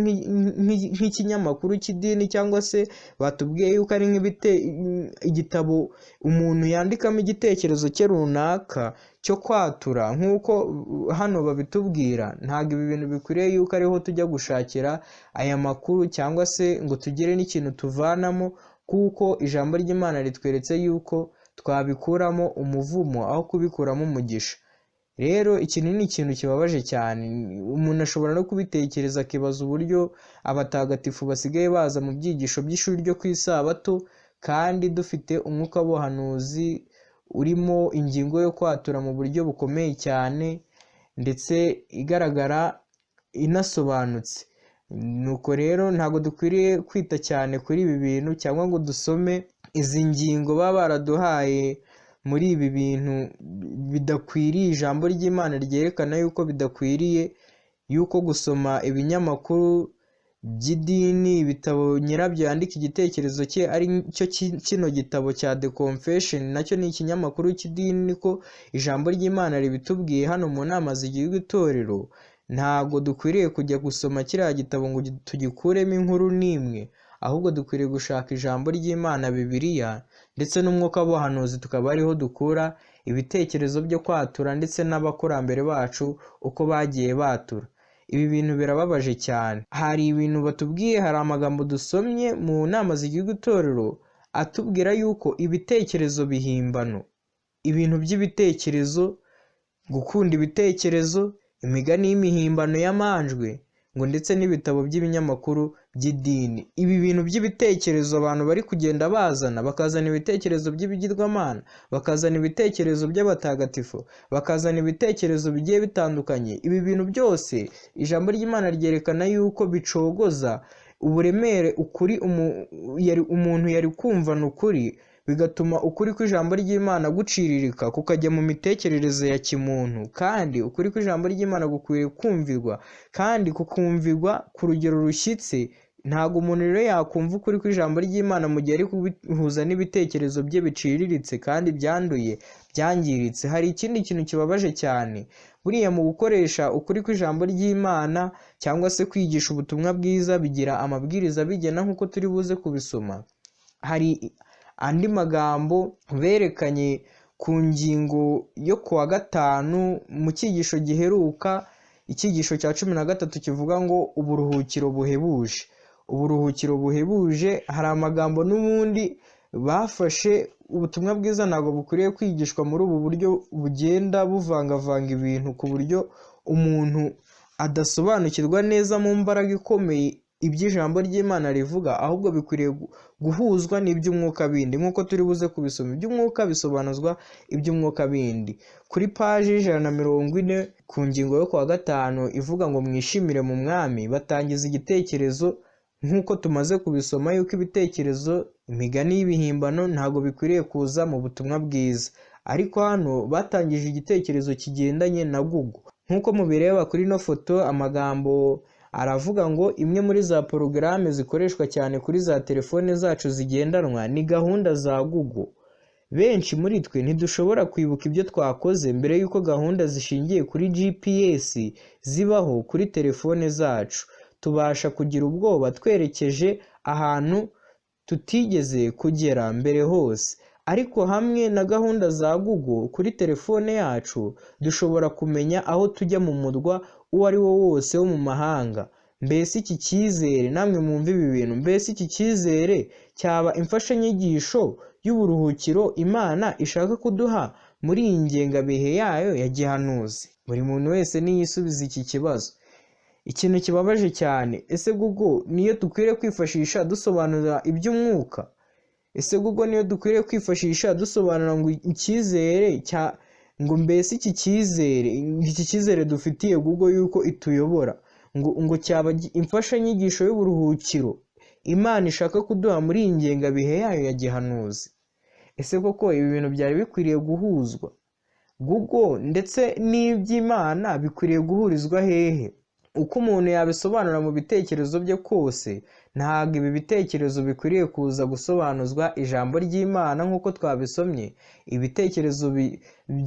nk'ikinyamakuru cy'idini, cyangwa se batubwiye yuko ari igitabo umuntu yandikamo igitekerezo cye runaka cyo kwatura, nk'uko hano babitubwira. Ntabwo ibi bintu bikwiriye yuko ariho tujya gushakira aya makuru cyangwa se ngo tugire n'ikintu tuvanamo, kuko ijambo ry'Imana ritweretse yuko twabikuramo umuvumo aho kubikuramo umugisha. Rero iki ni ikintu kibabaje cyane, umuntu ashobora no kubitekereza akibaza uburyo abatagatifu basigaye baza mu byigisho by'ishuri ryo ku isabato, kandi dufite umwuka w'ubuhanuzi urimo ingingo yo kwatura mu buryo bukomeye cyane ndetse igaragara inasobanutse. Nuko rero ntabwo dukwiriye kwita cyane kuri ibi bintu cyangwa ngo dusome izi ngingo baba baraduhaye muri ibi bintu bidakwiriye. Ijambo ry'Imana ryerekana yuko bidakwiriye yuko gusoma ibinyamakuru by'idini, ibitabo nyirabyo yandika igitekerezo cye ari cyo kino gitabo cya The Confession, nacyo ni ikinyamakuru cy'idini, niko ijambo ry'Imana ribitubwiye hano mu nama z'igihugu itorero. Ntabwo dukwiriye kujya gusoma kiriya gitabo ngo tugikuremo inkuru n'imwe, ahubwo dukwiriye gushaka ijambo ry'Imana Bibiliya ndetse n'umwuka w'ubuhanuzi, tukaba ariho dukura ibitekerezo byo kwatura ndetse n'abakurambere bacu uko bagiye batura. Ibi bintu birababaje cyane. Hari ibintu batubwiye, hari amagambo dusomye mu nama z'igihugu itorero atubwira yuko ibitekerezo bihimbano, ibintu by'ibitekerezo, gukunda ibitekerezo, imigani y'imihimbano y'amanjwe, ngo ndetse n'ibitabo by'ibinyamakuru by'idini. Ibi bintu by'ibitekerezo abantu bari kugenda bazana, bakazana ibitekerezo by'ibigirwamana, bakazana ibitekerezo by'abatagatifu, bakazana ibitekerezo bigiye bitandukanye. Ibi bintu byose ijambo ry'Imana ryerekana yuko bicogoza uburemere ukuri umuntu yari kumvana ukuri, bigatuma ukuri kw'ijambo ry'Imana guciririka kukajya mu mitekerereze ya kimuntu. Kandi ukuri kw'ijambo ry'Imana gukwiye kumvirwa, kandi kukumvirwa ku rugero rushyitse. Ntabwo umuntu rero yakumva ukuri kw'ijambo ry'Imana mu gihe ari kubihuza n'ibitekerezo bye biciriritse kandi byanduye, byangiritse. Hari ikindi kintu kibabaje cyane, buriya mu gukoresha ukuri kw'ijambo ry'Imana cyangwa se kwigisha ubutumwa bwiza bigira amabwiriza bigena nk'uko turi buze kubisoma. Hari andi magambo berekanye ku ngingo yo kuwa gatanu mu cyigisho giheruka, icyigisho cya 13 kivuga ngo uburuhukiro buhebuje. Uburuhukiro buhebuje, hari amagambo n'ubundi bafashe. Ubutumwa bwiza ntabwo bukwiriye kwigishwa muri ubu buryo bugenda buvangavanga ibintu ku buryo umuntu adasobanukirwa neza mu mbaraga ikomeye iby'ijambo ry'Imana rivuga, ahubwo bikwiriye guhuzwa n'iby'umwuka bindi nk'uko turi buze kubisoma. Iby'umwuka bisobanuzwa iby'umwuka bindi. Kuri paji 140 ku ngingo yo kuwa gatanu ivuga ngo mwishimire mu Mwami, batangiza igitekerezo nk'uko tumaze kubisoma yuko ibitekerezo, imigani y'ibihimbano ntabwo bikwiriye kuza mu butumwa bwiza. Ariko hano batangije igitekerezo kigendanye na Google. Nk'uko mubireba kuri ino foto, amagambo aravuga ngo imwe muri za porogaramu zikoreshwa cyane kuri za telefone zacu zigendanwa ni gahunda za Google. Benshi muri twe ntidushobora kwibuka ibyo twakoze mbere y'uko gahunda zishingiye kuri GPS zibaho kuri telefone zacu. Tubasha kugira ubwoba twerekeje ahantu tutigeze kugera mbere hose. Ariko hamwe na gahunda za Google kuri telefone yacu, dushobora kumenya aho tujya mu murwa uwo ari wo wose wo mu mahanga. Mbese iki cyizere, namwe mwumve ibi bintu, mbese iki cyizere cyaba imfashanyigisho y'uburuhukiro Imana ishaka kuduha muri iyi ngengabihe yayo ya gihanuzi? Buri muntu wese niyisubiza iki kibazo. Ikintu kibabaje cyane, ese Google niyo dukwiriye kwifashisha dusobanura iby'umwuka? Ese Google niyo dukwiriye kwifashisha dusobanura ngo icyizere cya ngo mbese iki cyizere dufitiye Google yuko ituyobora ngo cyaba imfashanyigisho y'uburuhukiro Imana ishaka kuduha muri iyi ngengabihe yayo ya gihanuzi? Ese koko ibi bintu byari bikwiriye guhuzwa? Google ndetse n'iby'Imana bikwiriye guhurizwa hehe? Uko umuntu yabisobanura mu bitekerezo bye kose, ntabwo ibi bitekerezo bikwiriye kuza gusobanuzwa ijambo ry'Imana nk'uko twabisomye. Ibitekerezo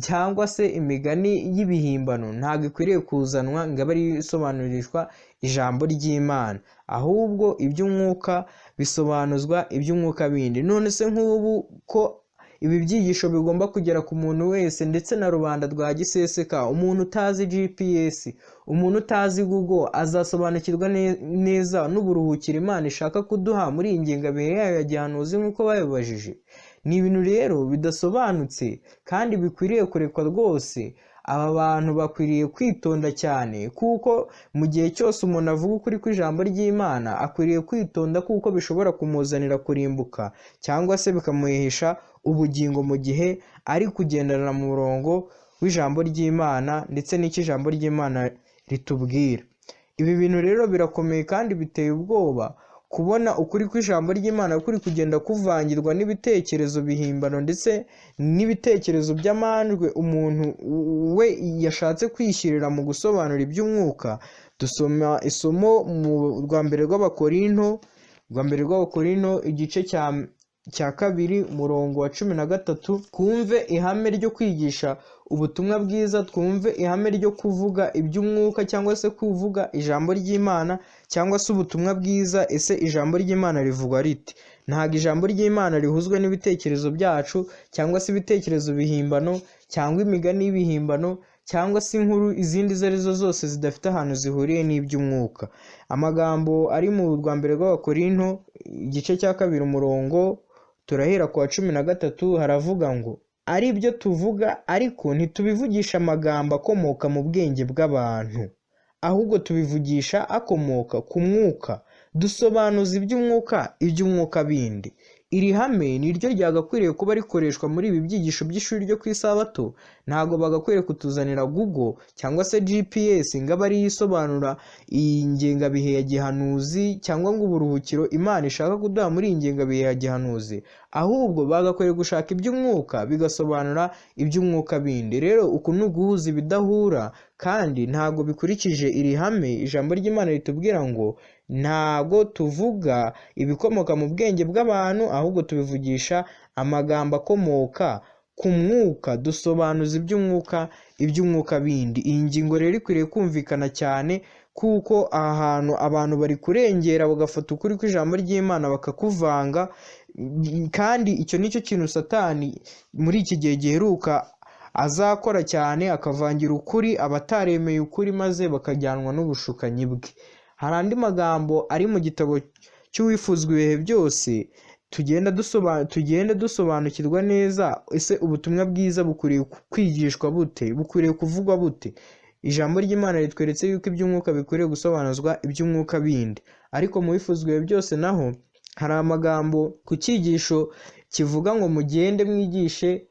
cyangwa se imigani y'ibihimbano ntabwo ikwiriye kuzanwa ngo abe ariyo isobanurishwa ijambo ry'Imana, ahubwo iby'umwuka bisobanuzwa iby'umwuka bindi. None se nk'ubu ko ibi byigisho bigomba kugera ku muntu wese ndetse na rubanda rwa giseseka, umuntu utazi GPS, umuntu utazi Google azasobanukirwa neza n'uburuhukiro Imana ishaka kuduha muri iyi ngengabihe yayo ya gihanuzi nk'uko babibajije? Ni ibintu rero bidasobanutse kandi bikwiriye kurekwa rwose. Aba bantu bakwiriye kwitonda cyane, kuko mu gihe cyose umuntu avuga ukuri kw'ijambo ry'Imana akwiriye kwitonda, kuko bishobora kumuzanira kurimbuka cyangwa se bikamuhesha ubugingo mu gihe ari kugendana mu murongo w'ijambo ry'Imana ndetse n'icyo ijambo ry'Imana ritubwira. Ibi bintu rero birakomeye kandi biteye ubwoba kubona ukuri kw'ijambo ry'Imana kuri kugenda kuvangirwa n'ibitekerezo bihimbano ndetse n'ibitekerezo by'amanjwe umuntu we yashatse kwishyirira mu gusobanura iby'umwuka. Dusoma isomo mu rwa mbere rw'Abakorinto, rwa mbere rw'Abakorinto igice cya 2 umurongo wa 13, twumve ihame ryo kwigisha ubutumwa bwiza, twumve ihame ryo kuvuga iby'umwuka cyangwa se kuvuga ijambo ry'Imana cyangwa se ubutumwa bwiza. Ese ijambo ry'Imana rivugwa rite? Ntabwo ijambo ry'Imana rihuzwa n'ibitekerezo byacu cyangwa se ibitekerezo bihimbano cyangwa imigani y'ibihimbano cyangwa se inkuru izindi izo arizo zose zidafite ahantu zihuriye n'iby'umwuka. Amagambo ari mu rwa mbere rw'Abakorinto igice cya 2 umurongo turahera ku wa 13, haravuga ngo ari byo tuvuga ariko ntitubivugisha amagambo akomoka mu bwenge bw'abantu, ahubwo tubivugisha akomoka ku mwuka, dusobanuza iby'umwuka iby'umwuka bindi. Iri hame ni ryo ryagakwiriye kuba rikoreshwa muri ibi byigisho by'ishuri ryo ku isabato. Ntabwo bagakwiriye kutuzanira Google cyangwa se GPS ngo abe ariyo isobanura iyi ngengabihe ya gihanuzi cyangwa ngo uburuhukiro Imana ishaka kuduha muri iyi ngengabihe ya gihanuzi, ahubwo bagakwiriye gushaka iby'umwuka bigasobanura iby'umwuka bindi. Rero uku ni uguhuza ibidahura kandi ntabwo bikurikije iri hame. Ijambo ry'Imana ritubwira ngo ntabwo tuvuga ibikomoka mu bwenge bw'abantu, ahubwo tubivugisha amagambo akomoka ku mwuka, dusobanuza iby'umwuka iby'umwuka bindi. Iyi ngingo rero ikwiriye kumvikana cyane, kuko aha hantu abantu bari kurengera bagafata ukuri kw'ijambo ry'Imana bakakuvanga, kandi icyo nicyo kintu Satani muri iki gihe giheruka azakora cyane, akavangira ukuri abataremeye ukuri maze bakajyanwa n'ubushukanyi bwe. Hari andi magambo ari mu gitabo cy'Uwifuzwa ibihe byose tugenda dusobanukirwa neza. Ese ubutumwa bwiza bukwiriye kwigishwa bute? Bukwiriye kuvugwa bute? Ijambo ry'Imana ritweretse yuko iby'umwuka bikwiriye gusobanuzwa iby'umwuka bindi. Ariko mu Wifuzwa ibihe byose naho hari amagambo ku cyigisho kivuga ngo mugende mwigishe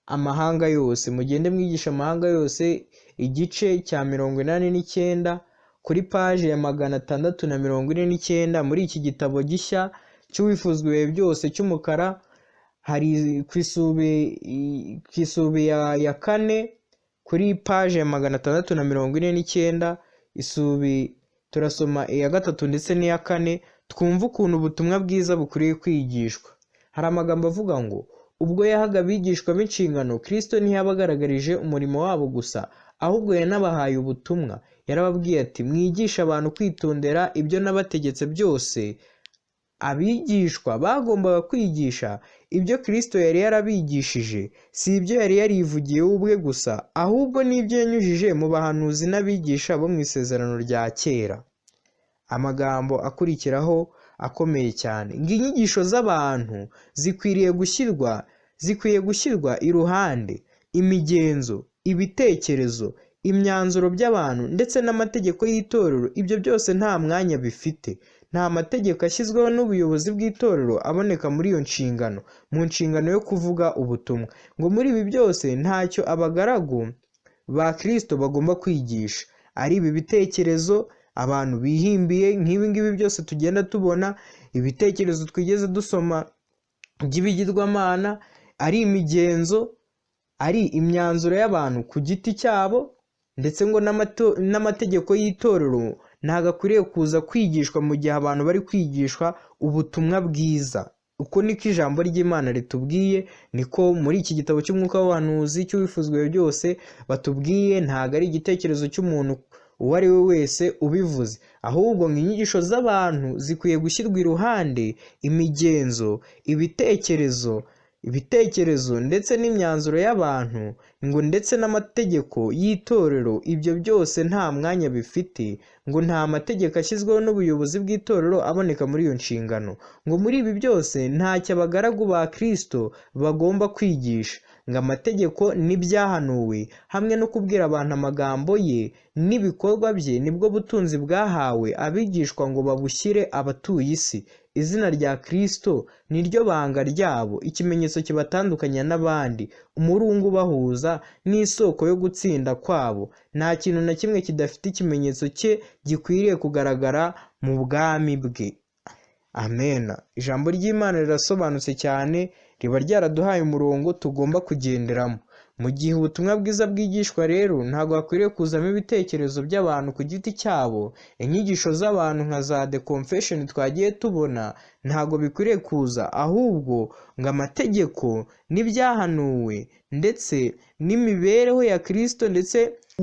amahanga yose, mugende mwigishe amahanga yose, igice cya 89 kuri paje ya 649 muri iki gitabo gishya cy'Uwifuzwa ibihe byose cy'umukara, hari ku isubi ya 4 kuri paje ya 649, isubi turasoma iya 3 ndetse n'iya 4, twumva ukuntu ubutumwa bwiza bukwiriye kwigishwa. Hari amagambo avuga ngo ubwo yahaga abigishwa b'inshingano, Kristo ntiyabagaragarije umurimo wabo gusa, ahubwo yanabahaye ubutumwa. Yarababwiye ati mwigishe abantu kwitondera ibyo nabategetse byose. Abigishwa bagombaga kwigisha ibyo Kristo yari yarabigishije, si ibyo yari yarivugiye ubwe gusa, ahubwo n'ibyo yanyujije mu bahanuzi n'abigisha bo mu isezerano rya kera. Amagambo akurikiraho akomeye cyane ngo inyigisho z'abantu zikwiye gushyirwa iruhande, imigenzo, ibitekerezo, imyanzuro by'abantu ndetse n'amategeko y'itorero, ibyo byose nta mwanya bifite. Nta mategeko ashyizweho n'ubuyobozi bw'itorero aboneka muri iyo nshingano, mu nshingano yo kuvuga ubutumwa. Ngo muri ibi byose ntacyo abagaragu ba Kristo bagomba kwigisha, ari ibi bitekerezo abantu bihimbiye nk'ibi ngibi byose tugenda tubona, ibitekerezo twigeze dusoma by'ibigirwamana, ari imigenzo, ari imyanzuro y'abantu ku giti cyabo, ndetse ngo n'amategeko y'itorero ntabwo akwiriye kuza kwigishwa mu gihe abantu bari kwigishwa ubutumwa bwiza. Uko niko ijambo ry'Imana ritubwiye, niko muri iki gitabo cy'Umwuka w'Ubuhanuzi cy'Uwifuzwa ibihe byose batubwiye. Ntabwo ari igitekerezo cy'umuntu uwo ari we wese ubivuze, ahubwo ngo inyigisho z'abantu zikwiye gushyirwa iruhande, imigenzo, ibitekerezo ndetse n'imyanzuro y'abantu, ngo ndetse n'amategeko y'itorero, ibyo byose nta mwanya bifite. Ngo nta mategeko ashyizweho n'ubuyobozi bw'itorero aboneka muri iyo nshingano. Ngo muri ibi byose ntacyo abagaragu ba Kristo bagomba kwigisha. Ngo amategeko n'ibyahanuwe hamwe no kubwira abantu amagambo ye n'ibikorwa bye nibwo butunzi bwahawe abigishwa ngo babushyire abatuye isi. Izina rya Kristo ni ryo banga ryabo, ikimenyetso kibatandukanya n'abandi, umurunga ubahuza n'isoko yo gutsinda kwabo. Nta kintu na kimwe kidafite ikimenyetso cye gikwiriye kugaragara mu bwami bwe. Amen. Ijambo ry'Imana rirasobanutse cyane, riba ryaraduhaye umurongo tugomba kugenderamo. Mu gihe ubutumwa bwiza bwigishwa rero, ntabwo hakwiriye kuzamo ibitekerezo by'abantu ku giti cyabo, inyigisho z'abantu nka za The Confession twagiye tubona, ntabwo bikwiriye kuza, ahubwo ngo amategeko n'ibyahanuwe ndetse n'imibereho ya Kristo ndetse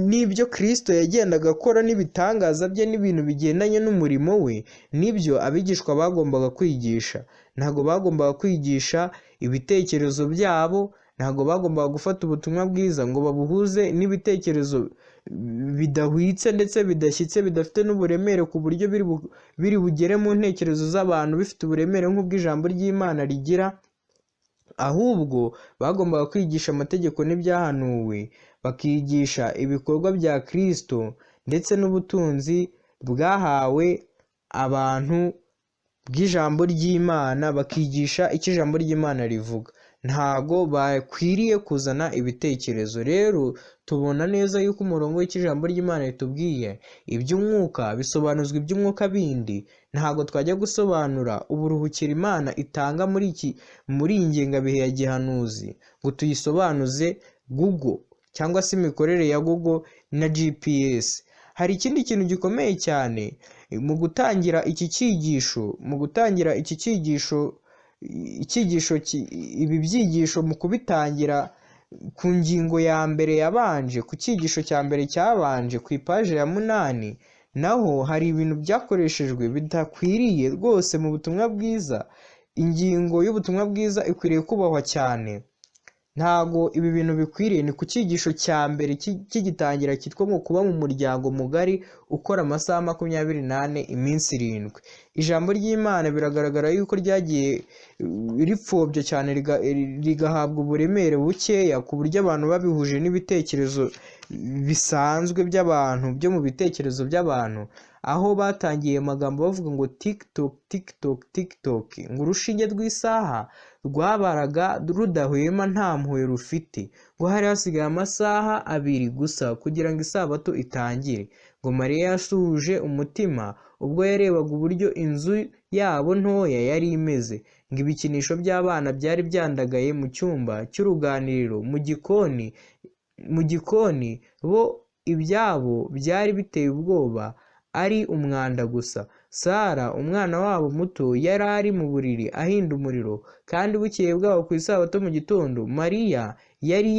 n'ibyo Kristo yagendaga akora n'ibitangaza bye n'ibintu bigendanye n'umurimo we, nibyo abigishwa bagombaga kwigisha. Ntabwo bagombaga kwigisha ibitekerezo byabo, ntabwo bagombaga gufata ubutumwa bwiza ngo babuhuze n'ibitekerezo bidahwitse ndetse bidashyitse, bidafite n'uburemere ku buryo biri bugere mu ntekerezo z'abantu bifite uburemere nk'ubw'ijambo ry'Imana rigira. Ahubwo bagombaga kwigisha amategeko n'ibyahanuwe, bakigisha ibikorwa bya Kristo ndetse n'ubutunzi bwahawe abantu bw'ijambo ry'Imana, bakigisha icyo ijambo ry'Imana rivuga. Ntago bakwiriye kuzana ibitekerezo. Rero tubona neza yuko umurongo w'ijambo ry'Imana ritubwiye iby'umwuka bisobanuzwa iby'umwuka bindi. Ntago twajya gusobanura uburuhukiro Imana itanga muri iyi ngengabihe ya gihanuzi ngo tuyisobanuze Google cyangwa se imikorere ya Google na GPS. Hari ikindi kintu gikomeye cyane mu gutangira iki cyigisho, ibi byigisho mu kubitangira ku ngingo ya mbere yabanje, ku cyigisho cya mbere cyabanje ku ipaje ya 8, naho hari ibintu byakoreshejwe bidakwiriye rwose mu butumwa bwiza. Ingingo y'ubutumwa bwiza ikwiriye kubahwa cyane. Ntago ibi bintu bikwiriye. Ni ku cyigisho cya mbere kigitangira cyitwa ngo kuba mu muryango mugari ukora amasaha 24 iminsi 7. Ijambo ry'Imana biragaragara yuko ryagiye ripfobya cyane, rigahabwa uburemere bukeya ku buryo abantu babihuje n'ibitekerezo bisanzwe by'abantu, byo mu bitekerezo by'abantu, aho batangiye amagambo bavuga ngo TikTok, TikTok, TikTok, ngo urushinge rw'isaha rwabaraga rudahwema nta mpuhwe rufite, ngo hari hasigaye amasaha 2 gusa kugira ngo isabato itangire. Ngo Mariya yasuhuje umutima ubwo yarebaga uburyo inzu yabo ntoya yari imeze, ngo ibikinisho by'abana byari byandagaye mu cyumba cy'uruganiriro, mu gikoni bo ibyabo byari biteye ubwoba, ari umwanda gusa. Sara umwana wabo muto yari ari mu buriri ahinda umuriro, kandi bukeye bwabo ku isabato mu gitondo Mariya yari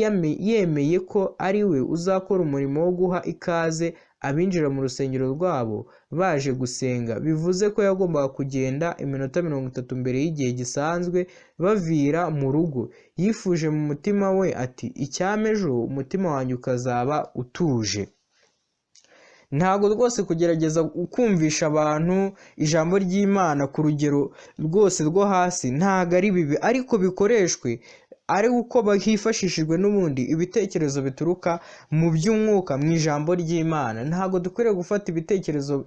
yemeye ko ari we uzakora umurimo wo guha ikaze abinjira mu rusengero rwabo baje gusenga. Bivuze ko yagombaga kugenda iminota 30 mbere y'igihe gisanzwe bavira mu rugo. Yifuje mu mutima we ati icyampa ejo umutima wanjye ukazaba utuje. Ntago rwose kugerageza kumvisha abantu ijambo ry'Imana ku rugero rwose rwo hasi ntago ari bibi, ariko bikoreshwe ari uko hifashishijwe n'ubundi ibitekerezo bituruka mu by'umwuka mu ijambo ry'Imana. Ntago dukwiriye gufata ibitekerezo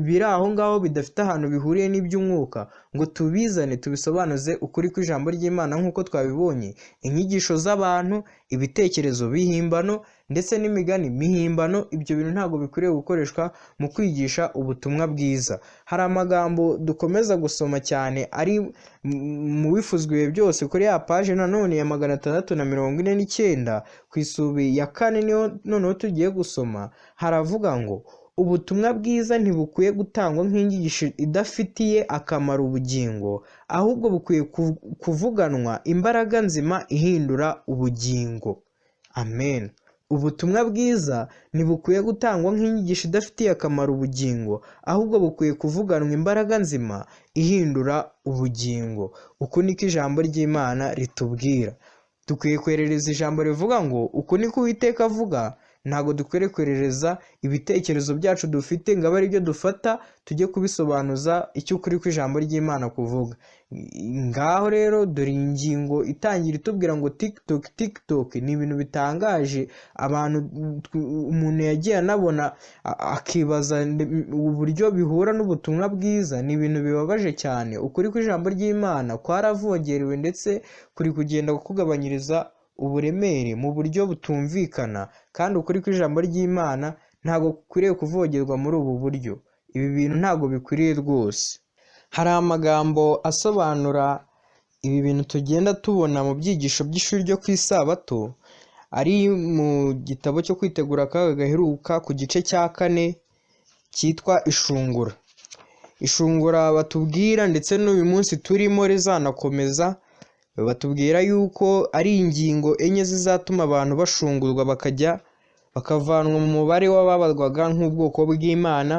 biri aho ngaho bidafite ahantu bihuriye n'iby'umwuka ngo tubizane tubisobanuze ukuri kw'ijambo ry'Imana nk'uko twabibonye. Inyigisho z'abantu, ibitekerezo bihimbano ndetse n'imigani mihimbano, ibyo bintu ntabwo bikwiriye gukoreshwa mu kwigisha ubutumwa bwiza. Hari amagambo dukomeza gusoma cyane ari mu wifuzwa ibihe byose kuri ya paje nanone ya 649 ku isubi ya 4, niyo noneho tugiye gusoma. Haravuga ngo ubutumwa bwiza ntibukwiye gutangwa nk'inyigisho idafitiye akamaro ubugingo, ahubwo bukwiye kuvuganwa imbaraga nzima ihindura ubugingo. Amen. Ubutumwa bwiza ntibukwiye gutangwa nk'inyigisho idafitiye akamaro ubugingo, ahubwo bukwiye kuvuganwa imbaraga nzima ihindura ubugingo. Uku niko ijambo ry'Imana ritubwira. Dukwiye kwerereza ijambo rivuga ngo uku niko Uwiteka avuga, Ntabwo dukwiriye koherereza ibitekerezo byacu dufite ngo abe aribyo dufata tujye kubisobanuza icyo ukuri kw'ijambo ry'Imana kuvuga. Ngaho rero dore ingingo itangira itubwira ngo TikTok, TikTok ni ibintu bitangaje abantu umuntu yagiye anabona akibaza uburyo bihura n'ubutumwa bwiza. Ni ibintu bibabaje cyane. Ukuri kw'ijambo ry'Imana kwaravongerewe ndetse kuri kugenda kugabanyiriza uburemere mu buryo butumvikana, kandi ukuri kw'ijambo ry'Imana ntabwo gukwiriye kuvogerwa muri ubu buryo. Ibi bintu ntabwo bikwiriye rwose. Hari amagambo asobanura ibi bintu tugenda tubona mu byigisho by'ishuri ryo ku isabato, ari mu gitabo cyo kwitegura akaga gaheruka ku gice cya 4 cyitwa Ishungura. Ishungura batubwira ndetse n'uyu munsi turimo rizanakomeza, batubwira yuko ari ingingo 4 zizatuma abantu bashungurwa bakajya bakavanwa mu mubare w'ababarwaga nk'ubwoko bw'Imana.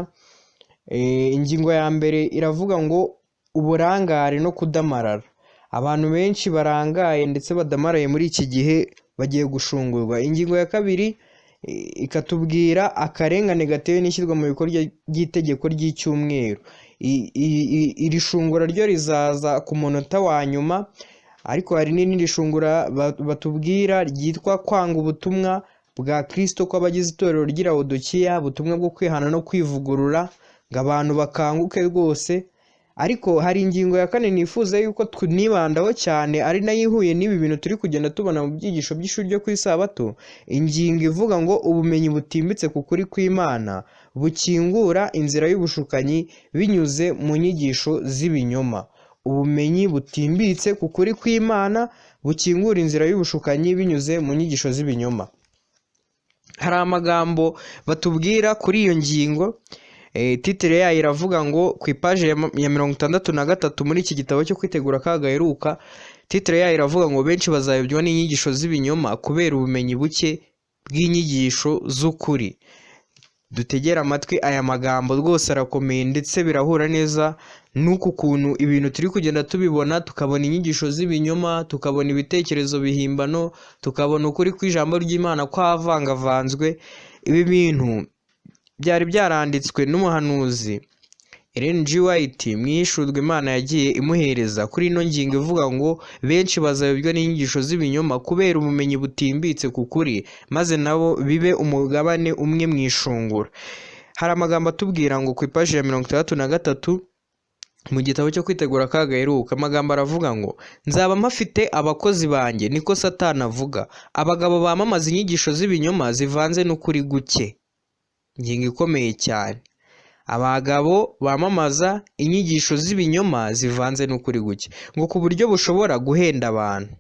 Ingingo ya mbere iravuga ngo uburangare no kudamarara. Abantu benshi barangaye ndetse badamaraye muri iki gihe bagiye gushungurwa. Ingingo ya kabiri ikatubwira akarengane gatewe n'ishyirwa mu bikorwa ry'itegeko ry'icyumweru. Iri shungura ryo rizaza ku munota wa nyuma, ariko hari n'irindi shungura batubwira ryitwa kwanga ubutumwa bwa Kristo kw'abagize itorero ry'i Laodikiya, ubutumwa bwo kwihana no kwivugurura ngo abantu bakanguke rwose. Ariko hari ingingo ya 4 nifuza yuko tunibandaho cyane, ari nayo ihuye n'ibi bintu turi kugenda tubona mu byigisho by'ishuri ryo ku isabato. Ingingo ivuga ngo ubumenyi butimbitse ku kuri kw'Imana bukingura inzira y'ubushukanyi binyuze mu nyigisho z'ibinyoma. Ubumenyi butimbitse ku kuri kw'Imana bukingura inzira y'ubushukanyi binyuze mu nyigisho z'ibinyoma. Hari amagambo batubwira kuri iyo ngingo. Titire yayo iravuga ngo ku ipaji ya 63 muri iki gitabo cyo kwitegura akaga gaheruka, titire yayo iravuga ngo benshi bazayobywa n'inyigisho z'ibinyoma kubera ubumenyi buke bw'inyigisho z'ukuri. Dutegere amatwi aya magambo rwose arakomeye, ndetse birahura neza n'uku kuntu ibintu turi kugenda tubibona, tukabona inyigisho z'ibinyoma, tukabona ibitekerezo bihimbano, tukabona ukuri kw'ijambo ry'Imana kwavangavanzwe. Ibi bintu byari byaranditswe n'umuhanuzi Ellen G. White mu ihishurwa Imana yagiye imuhereza kuri ino ngingo ivuga ngo benshi bazayobywa n'inyigisho z'ibinyoma kubera ubumenyi butimbitse ku kuri, maze nabo bibe umugabane umwe mu ishungura. Hari amagambo atubwira ngo ku ipaji ya 63 mu gitabo cyo kwitegura akaga gaheruka, amagambo aravuga ngo nzaba mpafite abakozi banjye, niko Satani avuga, abagabo bamamaza inyigisho z'ibinyoma zivanze n'ukuri guke. Ingingo ikomeye cyane. Abagabo bamamaza inyigisho z'ibinyoma zivanze n'ukuri guke, ngo ku buryo bushobora guhenda abantu.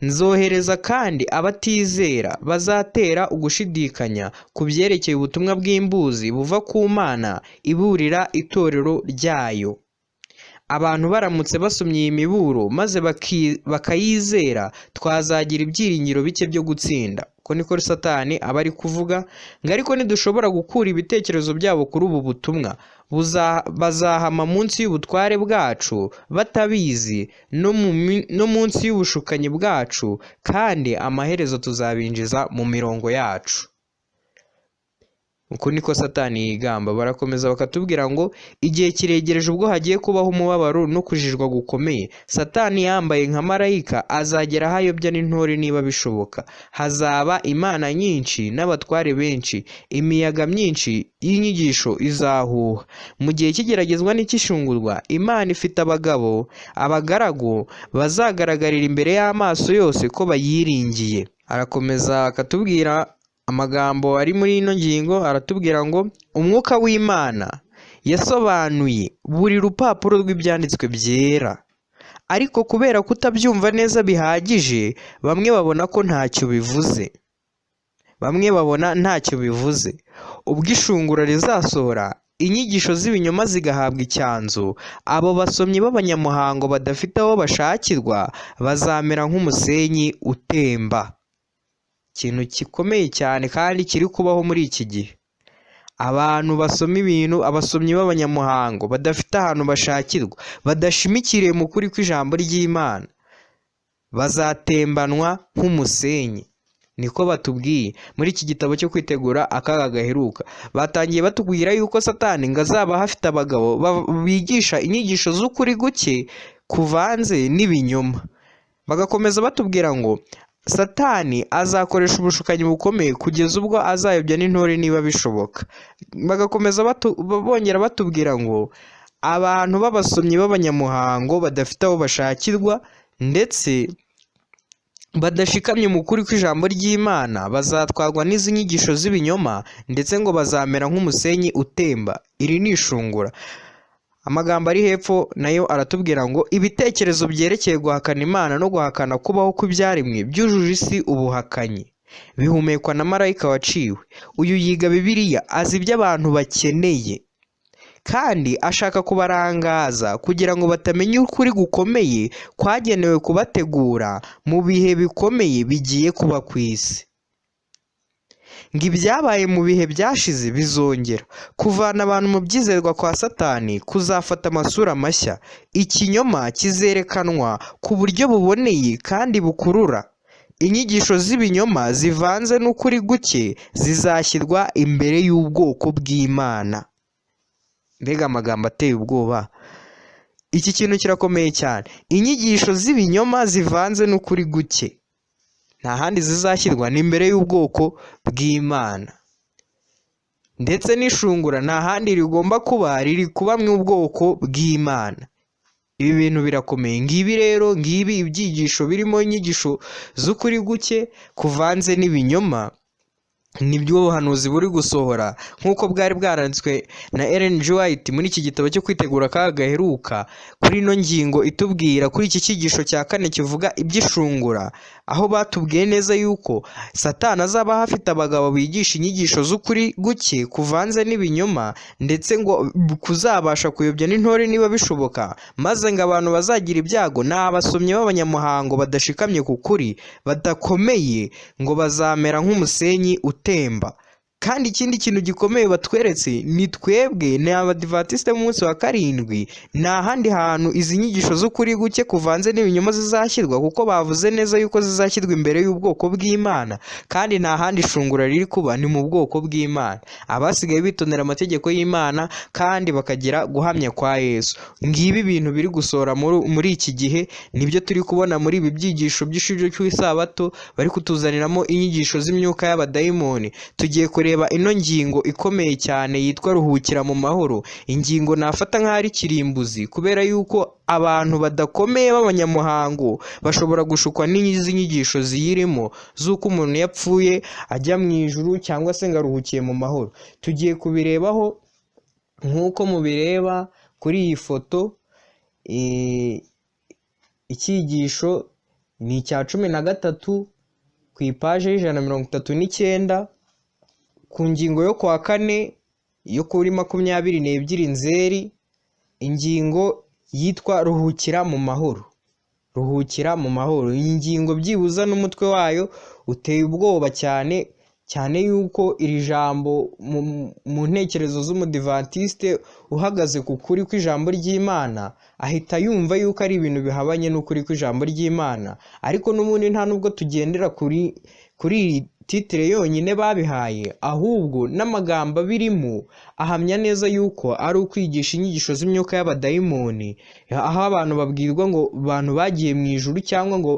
Nzohereza kandi abatizera bazatera ugushidikanya ku byerekeye ubutumwa bw'imbuzi buva ku Mana iburira itorero ryayo. Abantu baramutse basomye iyi miburo maze bakayizera, twazagira ibyiringiro bike byo gutsinda. Ko niko Satani aba ari kuvuga, ngo ariko ntidushobora gukura ibitekerezo byabo kuri ubu butumwa, bazahama munsi y'ubutware bwacu batabizi, no munsi y'ubushukanyi bwacu, kandi amaherezo tuzabinjiza mu mirongo yacu. Uku niko Satani yigamba. Barakomeza bakatubwira ngo igihe kiregereje ubwo hagiye kubaho umubabaro no kujijwa gukomeye. Satani yambaye nka marayika azagera aho ayobya n'intore niba bishoboka. Hazaba imana nyinshi n'abatware benshi, imiyaga myinshi y'inyigisho izahuha. Mu gihe cy'igeragezwa n'icy'ishungurwa, Imana ifite abagabo, abagaragu bazagaragarira imbere y'amaso yose ko bayiringiye. Arakomeza akatubwira amagambo ari muri ino ngingo, aratubwira ngo umwuka w'Imana yasobanuye buri rupapuro rw'ibyanditswe byera, ariko kubera kutabyumva neza bihagije, bamwe babona ko ntacyo bivuze. Bamwe babona ntacyo bivuze. Ubwo ishungura rizasohora, inyigisho z'ibinyoma zigahabwa icyanzu, abo basomyi b'abanyamuhango badafite aho bashakirwa bazamera nk'umusenyi utemba. Ikintu gikomeye cyane kandi kiri kubaho muri iki gihe. Abantu basoma ibintu, abasomyi b'abanyamuhango badafite ahantu bashakirwa, badashimikiriye mu kuri kw'ijambo ry'Imana, bazatembanwa nk'umusenyi. Niko batubwiye muri iki gitabo cyo kwitegura akaga gaheruka. Batangiye batubwira yuko Satani ngo azaba hafite abagabo bigisha inyigisho z'ukuri guke kuvanze n'ibinyoma. Bagakomeza batubwira ngo Satani azakoresha ubushukanyi bukomeye kugeza ubwo azayobya n'intore niba bishoboka. Bagakomeza bongera batubwira ngo abantu b'abasomyi b'abanyamuhango badafite aho bashakirwa ndetse badashikamye mu kuri kw'ijambo ry'Imana bazatwarwa n'izi nyigisho z'ibinyoma, ndetse ngo bazamera nk'umusenyi utemba. Iri ni ishungura. Amagambo ari hepfo nayo aratubwira ngo ibitekerezo byerekeye guhakana Imana no guhakana kubaho kw'ibyaremwe byujuje isi ubuhakanyi, bihumekwa na marayika waciwe. Uyu yiga Bibiliya, azi ibyo abantu bakeneye kandi ashaka kubarangaza kugira ngo batamenya ukuri gukomeye kwagenewe kubategura mu bihe bikomeye bigiye kuba ku isi. Ngo ibyabaye mu bihe byashize bizongera. Kuvana abantu mu byizerwa kwa Satani kuzafata amasura mashya. Ikinyoma kizerekanwa ku buryo buboneye kandi bukurura. Inyigisho z'ibinyoma zivanze n'ukuri guke zizashyirwa imbere y'ubwoko bw'Imana. Mbega amagambo ateye ubwoba! Iki kintu kirakomeye cyane. Inyigisho z'ibinyoma zivanze n'ukuri guke nta handi zizashyirwa, ni imbere y'ubwoko bw'Imana. Ndetse n'ishungura nta handi rigomba kuba, riri kuba mu bwoko bw'Imana. Ibi bintu birakomeye. Ngibi rero, ngibi ibyigisho birimo inyigisho z'ukuri guke kuvanze n'ibinyoma, nibyo buhanuzi buri gusohora nk'uko bwari bwaranditswe na Ellen G. White muri iki gitabo cyo kwitegura akaga gaheruka, kuri ino ngingo itubwira kuri iki cyigisho cya kane kivuga iby'ishungura, aho batubwiye neza yuko Satani azaba afite abagabo bigisha inyigisho z'ukuri guke kuvanze n'ibinyoma, ndetse ngo kuzabasha kuyobya n'intore niba bishoboka, maze ngo abantu bazagira ibyago ni abasomyi b'abanyamuhango badashikamye ku kuri, badakomeye, ngo bazamera nk'umusenyi utemba. Kandi ikindi kintu gikomeye batweretse ni twebwe, ni Abadivantisite b'umunsi wa karindwi. Nta handi hantu izi nyigisho z'ukuri guke kuvanze n'ibinyoma zizashyirwa, kuko bavuze neza yuko zizashyirwa imbere y'ubwoko bw'Imana, kandi nta handi ishungura riri kuba, ni mu bwoko bw'Imana, abasigaye bitondera amategeko y'Imana kandi bakagira guhamya kwa Yesu. Ngibi ibintu biri gusohora muri iki gihe, nibyo turi kubona muri ibi byigisho by'ishuri cy'isabato bari kutuzaniramo inyigisho z'imyuka y'abadayimoni. Tugiye kureba ino ngingo ikomeye cyane yitwa ruhukira mu mahoro, ingingo nafata nk'aho ari kirimbuzi, kubera yuko abantu badakomeye b'abanyamuhango bashobora gushukwa n'izi nyigisho ziyirimo z'uko umuntu yapfuye ajya mu ijuru cyangwa se ngo aruhukiye mu mahoro. Tugiye kubirebaho nk'uko mubireba kuri iyi foto. Icyigisho ni icya 13 ku ipaje y'139, ku ngingo yo kuwa kane yo kuri 22 Nzeri, ingingo yitwa ruhukira mu mahoro. Ruhukira mu mahoro, iyi ngingo byibuza n'umutwe wayo uteye ubwoba cyane cyane, yuko iri jambo mu ntekerezo z'umudivantiste uhagaze ku kuri kw'ijambo ry'Imana ahita yumva yuko ari ibintu bihabanye n'ukuri kw'ijambo ry'Imana. Ariko n'ubundi nta nubwo tugendera kuri iyi titire yonyine babihaye, ahubwo n'amagambo abirimo ahamya neza yuko ari ukwigisha inyigisho z'imyuka y'abadayimoni, aho abantu babwirwa ngo abantu bagiye mu ijuru cyangwa ngo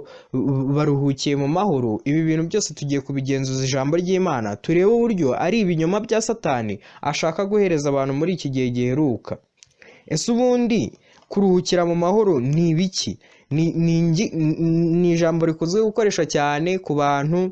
baruhukiye mu mahoro. Ibi bintu byose tugiye kubigenzuza ijambo ry'Imana, turebe uburyo ari ibinyoma bya Satani ashaka guhereza abantu muri iki gihe giheruka. Ese ubundi kuruhukira mu mahoro ni ibiki? Ni ijambo rikunzwe gukoresha cyane ku bantu.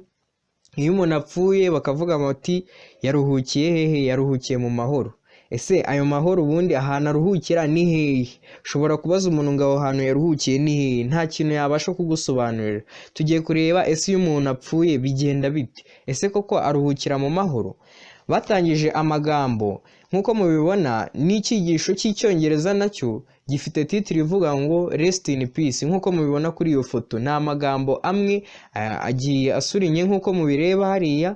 Iyo umuntu apfuye bakavuga bati yaruhukiye hehe? Yaruhukiye mu mahoro. Ese ayo mahoro ubundi ahantu aruhukira ni hehe? Ushobora kubaza umuntu ngo aho hantu yaruhukiye ni hehe, nta kintu yabasha kugusobanurira. Tugiye kureba ese iyo umuntu apfuye bigenda bite? Ese koko aruhukira mu mahoro? Batangije amagambo nk'uko mubibona, n'icyigisho cy'icyongereza nacyo gifite titire ivuga ngo rest in peace, nk'uko mubibona kuri iyo foto. Ni amagambo amwe agiye asurinye nk'uko mubireba hariya,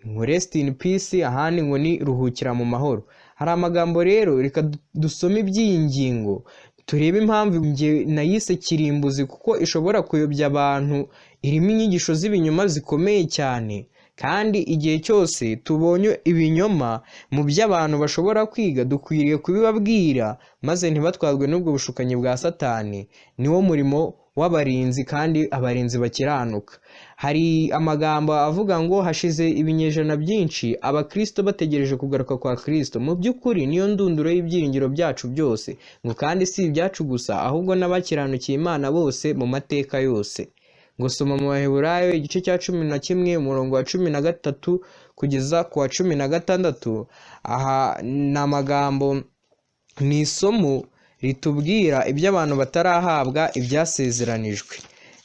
ngo rest in peace, ahandi ngo ni ruhukira mu mahoro. Hari amagambo rero, reka dusome iby'iyi ngingo Turebe impamvu njye nayise kirimbuzi, kuko ishobora kuyobya abantu, irimo inyigisho z'ibinyoma zikomeye cyane. Kandi igihe cyose tubonye ibinyoma mu byo abantu bashobora kwiga, dukwiriye kubibabwira maze ntibatwarwe n'ubwo bushukanyi bwa Satani. Niwo murimo w'abarinzi, kandi abarinzi bakiranuka. Hari amagambo avuga ngo hashize ibinyejana byinshi abakristo bategereje kugaruka kwa Kristo. Mu by'ukuri niyo ndunduro y'ibyiringiro byacu byose, ngo kandi si ibyacu gusa, ahubwo n'abakiranukiye Imana bose mu mateka yose. Ngo soma mu Baheburayo igice cya 11 umurongo wa 13 kugeza ku wa 16. Aha ni amagambo, ni isomo ritubwira ibyo abantu batarahabwa ibyasezeranijwe.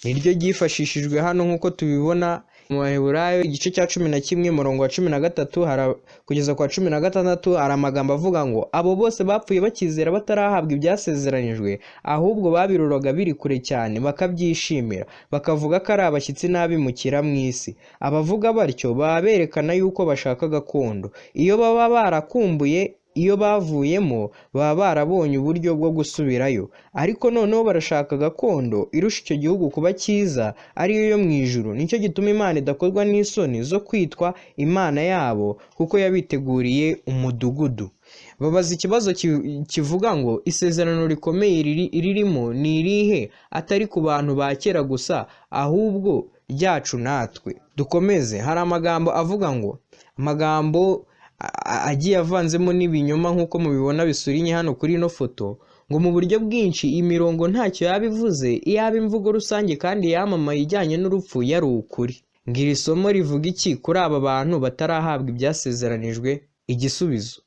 Niryo ryifashishijwe hano nk'uko tubibona mu Baheburayo igice cya 11 umurongo wa 13 kugeza ku wa 16. Hari amagambo avuga ngo abo bose bapfuye bakizera batarahabwa ibyasezeranijwe, ahubwo babiroraga biri kure cyane bakabyishimira, bakavuga ko ari abashyitsi n'abimukira mu isi. Abavuga batyo baba berekana yuko bashaka gakondo. Iyo baba barakumbuye iyo bavuyemo, baba barabonye uburyo bwo gusubirayo. Ariko noneho barashaka gakondo irusha icyo gihugu kuba cyiza, ariyo yo mu ijuru. Nicyo gituma Imana idakorwa n'isoni zo kwitwa Imana yabo, kuko yabiteguriye umudugudu. Babaza ikibazo kivuga ngo isezerano rikomeye ririmo ni irihe, atari ku bantu ba kera gusa, ahubwo ryacu natwe. Dukomeze. Hari amagambo avuga ngo, amagambo agiye avanzemo n'ibinyoma nk'uko mubibona bisurinye hano kuri ino foto, ngo mu buryo bwinshi iyi mirongo ntacyo yaba ivuze iyaba imvugo rusange kandi yamamaye ijyanye n'urupfu yari ukuri. Ngo iri somo rivuga iki kuri aba bantu batarahabwa ibyasezeranijwe? Igisubizo: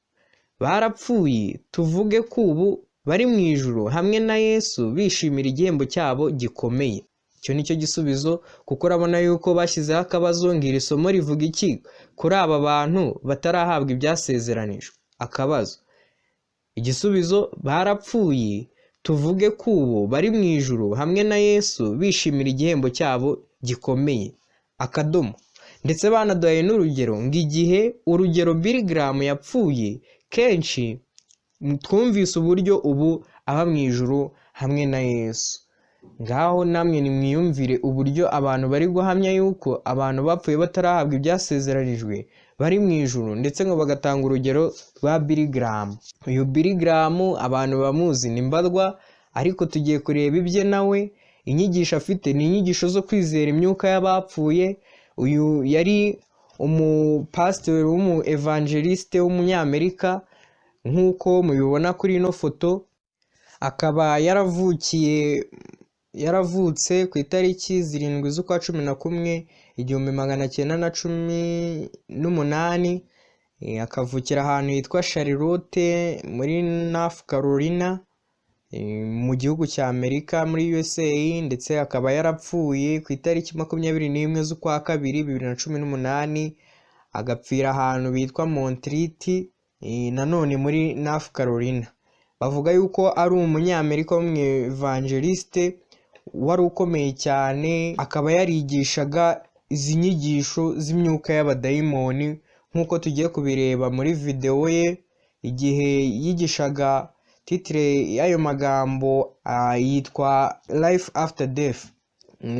barapfuye, tuvuge ko ubu bari mu ijuru hamwe na Yesu bishimira igihembo cyabo gikomeye. Icyo nicyo gisubizo, kuko urabona yuko bashyizeho akabazo ngo iri somo rivuga iki kuri aba bantu batarahabwa ibyasezeranijwe? Akabazo. Igisubizo: barapfuye, tuvuge ko ubu bari mu ijuru hamwe na Yesu bishimira igihembo cyabo gikomeye. Akadomo. Ndetse banaduhaye n'urugero ngo igihe urugero Billy Graham yapfuye, kenshi twumvise uburyo ubu aba mu ijuru hamwe na Yesu. Ngaho namwe nimwiyumvire uburyo abantu bari guhamya yuko abantu bapfuye batarahabwa ibyasezeranijwe bari mu ijuru, ndetse ngo bagatanga urugero rwa Billy Graham. Uyu Billy Graham abantu bamuzi ni mbarwa, ariko tugiye kureba ibye nawe. Inyigisho afite ni inyigisho zo kwizera imyuka y'abapfuye. Uyu yari umupasitori w'umu evangeliste w'umunyamerika nk'uko mubibona kuri ino foto, akaba yaravutse ku itariki 7 z'ukwa 11 1918, akavukira ahantu hitwa Charlotte muri North Carolina mu gihugu cya Amerika muri USA, ndetse akaba yarapfuye ku itariki 21 z'ukwa 2 2018, agapfira ahantu bitwa Montreat nanone muri North Carolina. Bavuga yuko ari umunyamerika w'umwevangeliste wari ukomeye cyane, akaba yarigishaga izi nyigisho z'imyuka y'abadayimoni nk'uko tugiye kubireba muri videwo ye igihe yigishaga. Titre y'ayo magambo yitwa Life After Death.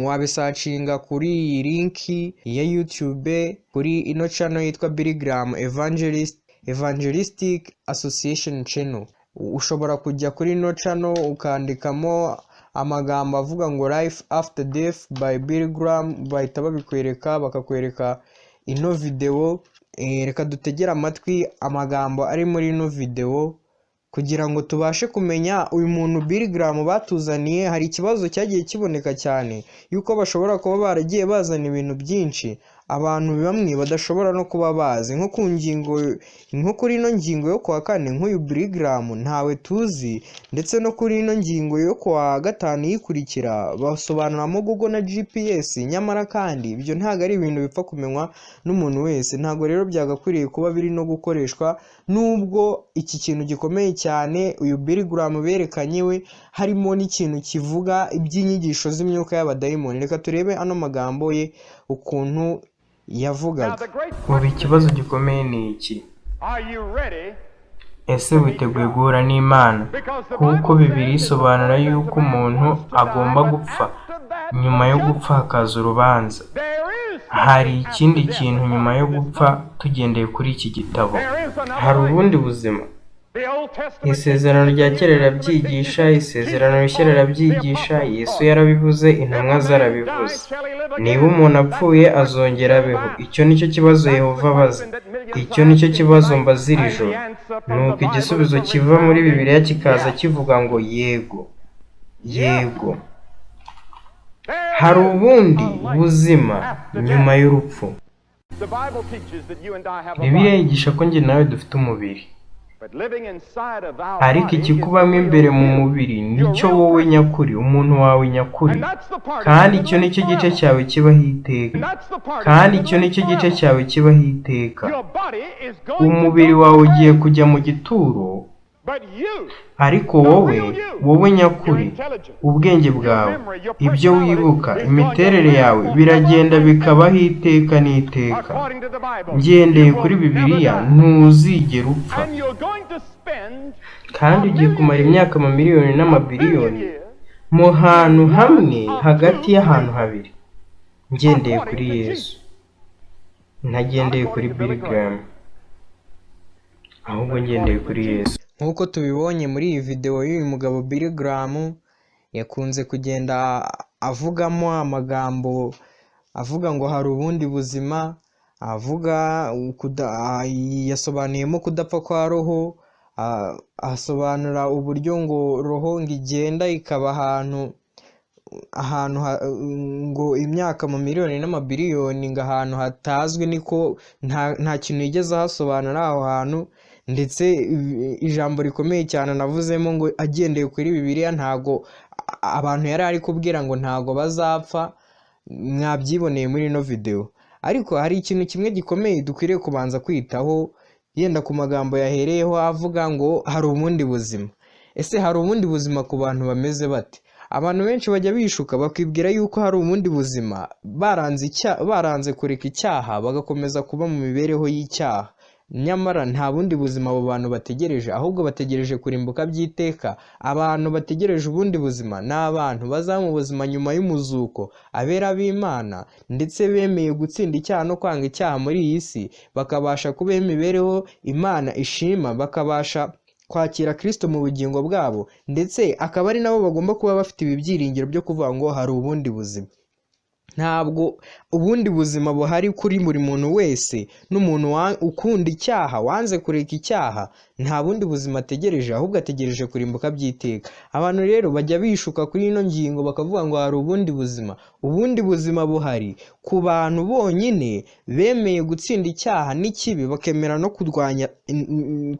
Wabisearchinga kuri iyi link ya YouTube, kuri ino channel yitwa Billy Graham Evangelistic Association Channel. Ushobora kujya kuri ino channel ukandikamo amagambo avuga ngo Life After Death by Billy Graham, bahita babikwereka, bakakwereka ino video. Reka dutegere amatwi amagambo ari muri ino video kugira ngo tubashe kumenya uyu muntu Billy Graham batuzaniye. Hari ikibazo cyagiye kiboneka cyane yuko bashobora kuba baragiye bazana ibintu byinshi abantu bamwe badashobora no kuba bazi, nko ku ngingo, nko kuri ino ngingo yo kuwa kane, nk'uyu Billy Graham ntawe tuzi, ndetse no kuri ino ngingo yo kuwa gatanu iyikurikira basobanuramo Google na GPS, nyamara kandi ibyo ntabwo ari ibintu bipfa kumenywa n'umuntu wese. Ntabwo rero byagakwiriye kuba biri no gukoreshwa, nubwo iki kintu gikomeye cyane uyu Billy Graham berekanye we harimo n'ikintu kivuga iby'inyigisho z'imyuka y'abadayimoni. Reka turebe ano magambo ye ukuntu yavugaga. Ubu ikibazo gikomeye ni iki: Ese witeguye guhura n'Imana? Kuko Bibiliya isobanura yuko umuntu agomba gupfa, nyuma yo gupfa hakaza urubanza. Hari ikindi kintu nyuma yo gupfa tugendeye kuri iki gitabo. Hari ubundi buzima. Isezerano rya kera rirabyigisha, isezerano rishya rirabyigisha, Yesu yarabivuze, intumwa zarabivuze. Niba umuntu apfuye azongera abeho. Icyo nicyo kibazo Yehova abaza. Icyo nicyo kibazo mbaza iri joro. Nuko igisubizo kiva muri Bibiliya kikaza kivuga ngo yego. Yego. Hari ubundi buzima nyuma y'urupfu. Bibiliya yigisha ko njye nawe dufite umubiri. Ariko ikikubamo imbere mu mubiri nicyo wowe nyakuri, umuntu wawe nyakuri. Kandi icyo nicyo gice cyawe kibaho iteka. Kandi icyo nicyo gice cyawe kibaho iteka. Umubiri wawe ugiye kujya mu gituro, ariko wowe, wowe nyakuri, ubwenge bwawe, ibyo wibuka, imiterere yawe, biragenda bikabaho iteka n'iteka. Ngendeye kuri Bibiliya, ntuzigera upfa. Kandi ugiye kumara imyaka amamiliyoni n'amabiliyoni mu hantu hamwe hagati y'ahantu habiri. Ngendeye kuri Yesu, ntagendeye kuri Billy Graham, ahubwo ngendeye kuri Yesu. Nk'uko tubibonye muri iyi videwo y'uyu mugabo Billy Graham, yakunze kugenda avugamo amagambo avuga ngo hari ubundi buzima, avuga yasobanuyemo kudapfa kwa roho, asobanura uburyo ngo roho ngo igenda ikaba ahantu ngo imyaka amamiliyoni n'amabiliyoni ngo ahantu hatazwi, niko nta kintu yigeze ahasobanura aho hantu. Ndetse ijambo rikomeye cyane anavuzemo ngo agendeye kuri Bibiliya ntago abantu yari ari kubwira ngo ntago bazapfa, mwabyiboneye muri ino videwo. Ariko hari ikintu kimwe gikomeye dukwiriye kubanza kwitaho, yenda ku magambo yahereyeho avuga ngo hari ubundi buzima. Ese hari ubundi buzima ku bantu bameze bate? Abantu benshi bajya bishuka bakibwira yuko hari ubundi buzima baranze kureka icyaha bagakomeza kuba mu mibereho y'icyaha. Nyamara nta bundi buzima abo bantu bategereje, ahubwo bategereje kurimbuka by'iteka. Abantu bategereje ubundi buzima ni abantu bazaba mu buzima nyuma y'umuzuko, abera b'Imana ndetse bemeye gutsinda icyaha no kwanga icyaha muri iyi si, bakabasha kubaho imibereho Imana ishima, bakabasha kwakira Kristo mu bugingo bwabo, ndetse akaba ari nabo bagomba kuba bafite ibi byiringiro byo kuvuga ngo hari ubundi buzima. Ntabwo ubundi buzima buhari kuri buri muntu wese, n'umuntu ukunda icyaha, wanze kureka icyaha, nta bundi buzima ategereje, ahubwo ategereje kurimbuka by'iteka. Abantu rero bajya bishuka kuri ino ngingo bakavuga ngo hari ubundi buzima. Ubundi buzima buhari ku bantu bonyine bemeye gutsinda icyaha n'ikibi, bakemera no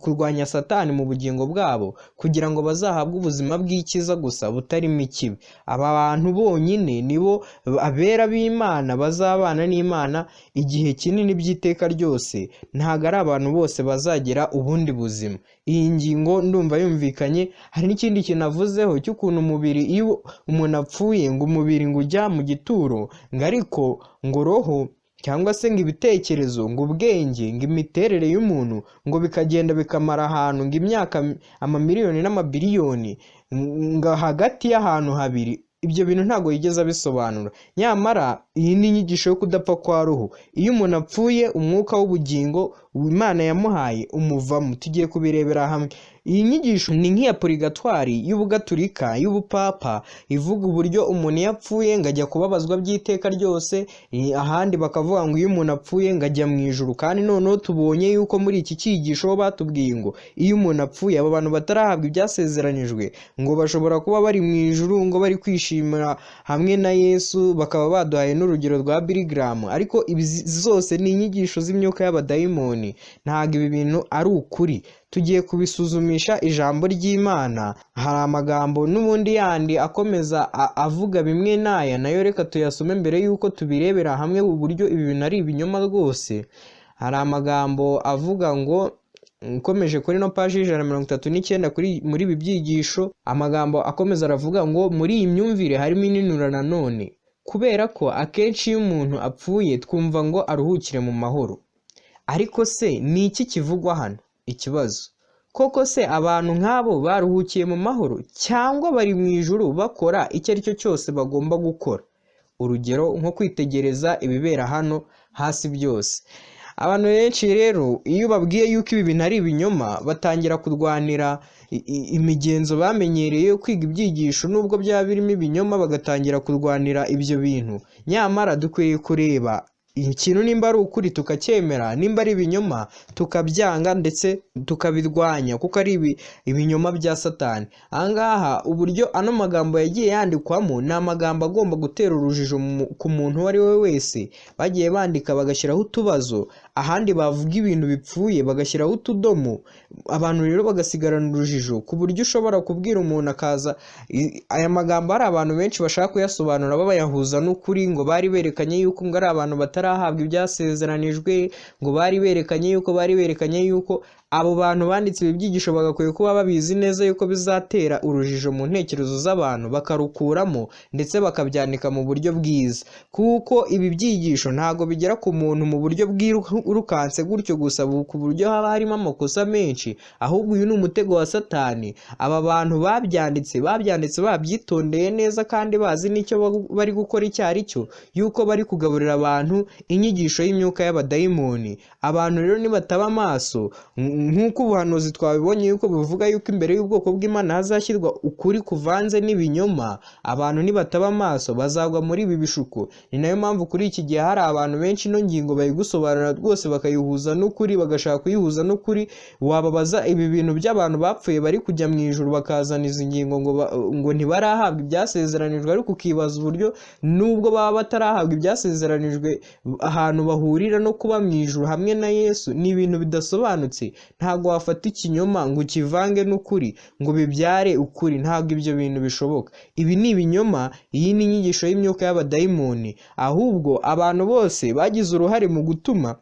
kurwanya Satani mu bugingo bwabo, kugira ngo bazahabwe ubuzima bw'icyiza gusa butarimo ikibi. Aba bantu bonyine nibo abera b'Imana bazabana n'Imana igihe kinini by'iteka ryose. Ntabwo ari abantu bose bazagira ubundi buzima. Iyi ngingo ndumva yumvikanye. Hari n'ikindi kintu avuzeho cy'ukuntu umubiri, iyo umuntu apfuye ngo umubiri ngo ujya mu gituro, ngo ariko ngo roho cyangwa se ngo ibitekerezo, ngo ubwenge, ngo imiterere y'umuntu ngo bikagenda bikamara ahantu ngo imyaka amamiliyoni n'amabiliyoni ngo hagati y'ahantu habiri. Ibyo bintu ntabwo yigeze abisobanura. Nyamara iyi ni inyigisho yo kudapfa kwa roho. Iyo umuntu apfuye, umwuka w'ubugingo Imana yamuhaye umuvamo. Tugiye kubirebera hamwe. Iyi nyigisho ni nk'iya purigatwari y'ubugaturika y'ubupapa, ivuga uburyo umuntu iyo apfuye ngo ajya kubabazwa by'iteka ryose, ahandi bakavuga ngo iyo umuntu apfuye ngo ajya mu ijuru. Kandi noneho tubonye yuko muri iki cyigisho batubwiye ngo iyo umuntu apfuye, abo bantu batarahabwa ibyasezeranijwe ngo bashobora kuba bari mu ijuru, ngo bari kwishimira hamwe na Yesu, bakaba baduhaye n'urugero rwa Billy Graham. Ariko ibi zose ni inyigisho z'imyuka y'abadayimoni, ntabwo ibi bintu ari ukuri. Tugiye kubisuzumisha ijambo ry'Imana. Hari amagambo n'ubundi yandi akomeza avuga bimwe n'aya, nayo reka tuyasome mbere y'uko tubirebera hamwe uburyo ibi bintu ari ibinyoma rwose. Hari amagambo avuga ngo, nkomeje kuri no paji 139 muri ibi byigisho, amagambo akomeza aravuga ngo muri iyi myumvire harimo ininura nanone, kubera ko akenshi iyo umuntu apfuye twumva ngo aruhukire mu mahoro. Ariko se ni iki kivugwa hano? Ikibazo Koko se abantu nk'abo baruhukiye mu mahoro, cyangwa bari mu ijuru bakora icyo ari cyo cyose bagomba gukora? Urugero nko kwitegereza ibibera hano hasi byose. Abantu benshi rero iyo ubabwiye yuko ibi bintu ari ibinyoma, batangira kurwanira imigenzo bamenyereye yo kwiga ibyigisho, nubwo byaba birimo ibinyoma, bagatangira kurwanira ibyo bintu. Nyamara dukwiye kureba ikintu nimba ari ukuri tukacyemera, nimba ari ibinyoma tukabyanga ndetse tukabirwanya, kuko ari ibinyoma bya Satani. Ahangaha uburyo ano magambo yagiye yandikwamo ni amagambo agomba gutera urujijo ku muntu uwo ari we wese. Bagiye bandika bagashyiraho utubazo, ahandi bavuga ibintu bipfuye bagashyiraho utudomo, abantu rero bagasigarana urujijo, ku buryo ushobora kubwira umuntu akaza aya magambo hari abantu benshi bashaka kuyasobanura bayahuza n'ukuri, ngo bari berekanye yuko ngo ari abantu batarahabwa ibyasezeranijwe, ngo bari berekanye yuko bari berekanye yuko abo bantu banditse ibi byigisho bagakwiye kuba babizi neza yuko bizatera urujijo mu ntekerezo z'abantu, bakarukuramo ndetse bakabyandika mu buryo bwiza, kuko ibi byigisho ntabwo bigera ku muntu mu buryo bwirukanse gutyo gusa, ku buryo haba harimo amakosa menshi, ahubwo uyu ni umutego wa Satani. Aba bantu babyanditse babyitondeye neza kandi bazi n'icyo bari gukora icyo ari cyo, yuko bari kugaburira abantu inyigisho y'imyuka y'abadayimoni. Abantu rero nibataba amaso, nk'uko ubuhanuzi twabibonye yuko buvuga yuko imbere y'ubwoko bw'Imana hazashyirwa ukuri kuvanze n'ibinyoma, abantu nibataba amaso bazagwa muri ibi bishuko. Ni nayo mpamvu kuri iki gihe hari abantu benshi ino ngingo bayigusobanura rwose bakayihuza n'ukuri, bagashaka kuyihuza n'ukuri. Wababaza ibi bintu by'abantu bapfuye bari kujya mu ijuru bakazana izi ngingo ngo ntibarahabwa ibyasezeranijwe, ariko ukibaza uburyo nubwo baba batarahabwa ibyasezeranijwe ahantu bahurira no kuba mu ijuru hamwe na Yesu. Ni ibintu bidasobanutse. Ntabwo wafata ikinyoma ngo ukivange n'ukuri ngo bibyare ukuri, ntabwo ibyo bintu bishoboka. Ibi ni ibinyoma, iyi ni inyigisho y'imyuka y'abadayimoni. Ahubwo abantu bose bagize uruhare mu gutuma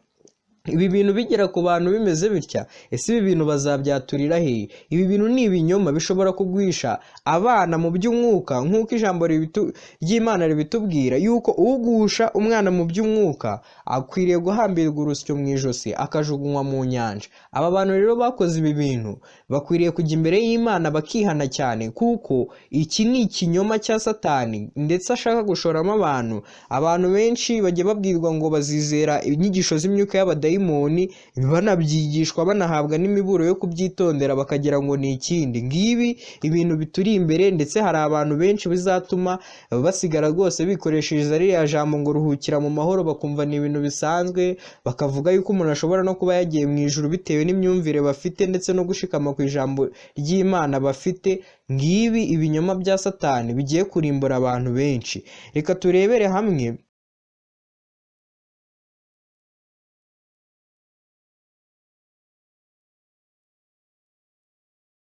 ibi bintu bigera ku bantu bimeze bitya, ese ibi bintu bazabyaturira hehe? Ibi bintu ni ibinyoma bishobora kugwisha abana mu by'umwuka, nk'uko ijambo ry'Imana ribitubwira yuko ugusha umwana mu by'umwuka akwiriye guhambirwa urusyo mu ijosi akajugunywa mu nyanja. Aba bantu rero bakoze ibi bintu bakwiriye kujya imbere y'Imana bakihana cyane, kuko iki ni ikinyoma cya Satani ndetse ashaka gushoramo abantu. Abantu benshi bajya babwirwa ngo bazizera inyigisho z'imyuka y'abadayimoni, banabyigishwa banahabwa n'imiburo yo kubyitondera, bakagira ngo ni ikindi. Ngibi ibintu bituri imbere, ndetse hari abantu benshi bizatuma basigara rwose bikoreshereza ririya jambo ngo ruhukira mu mahoro, bakumva ni ibintu bisanzwe, bakavuga yuko umuntu ashobora no kuba yagiye mu ijuru bitewe n'imyumvire bafite ndetse no gushikama ku ijambo ry'Imana bafite. Ngibi ibinyoma bya Satani bigiye kurimbura abantu benshi. Reka turebere hamwe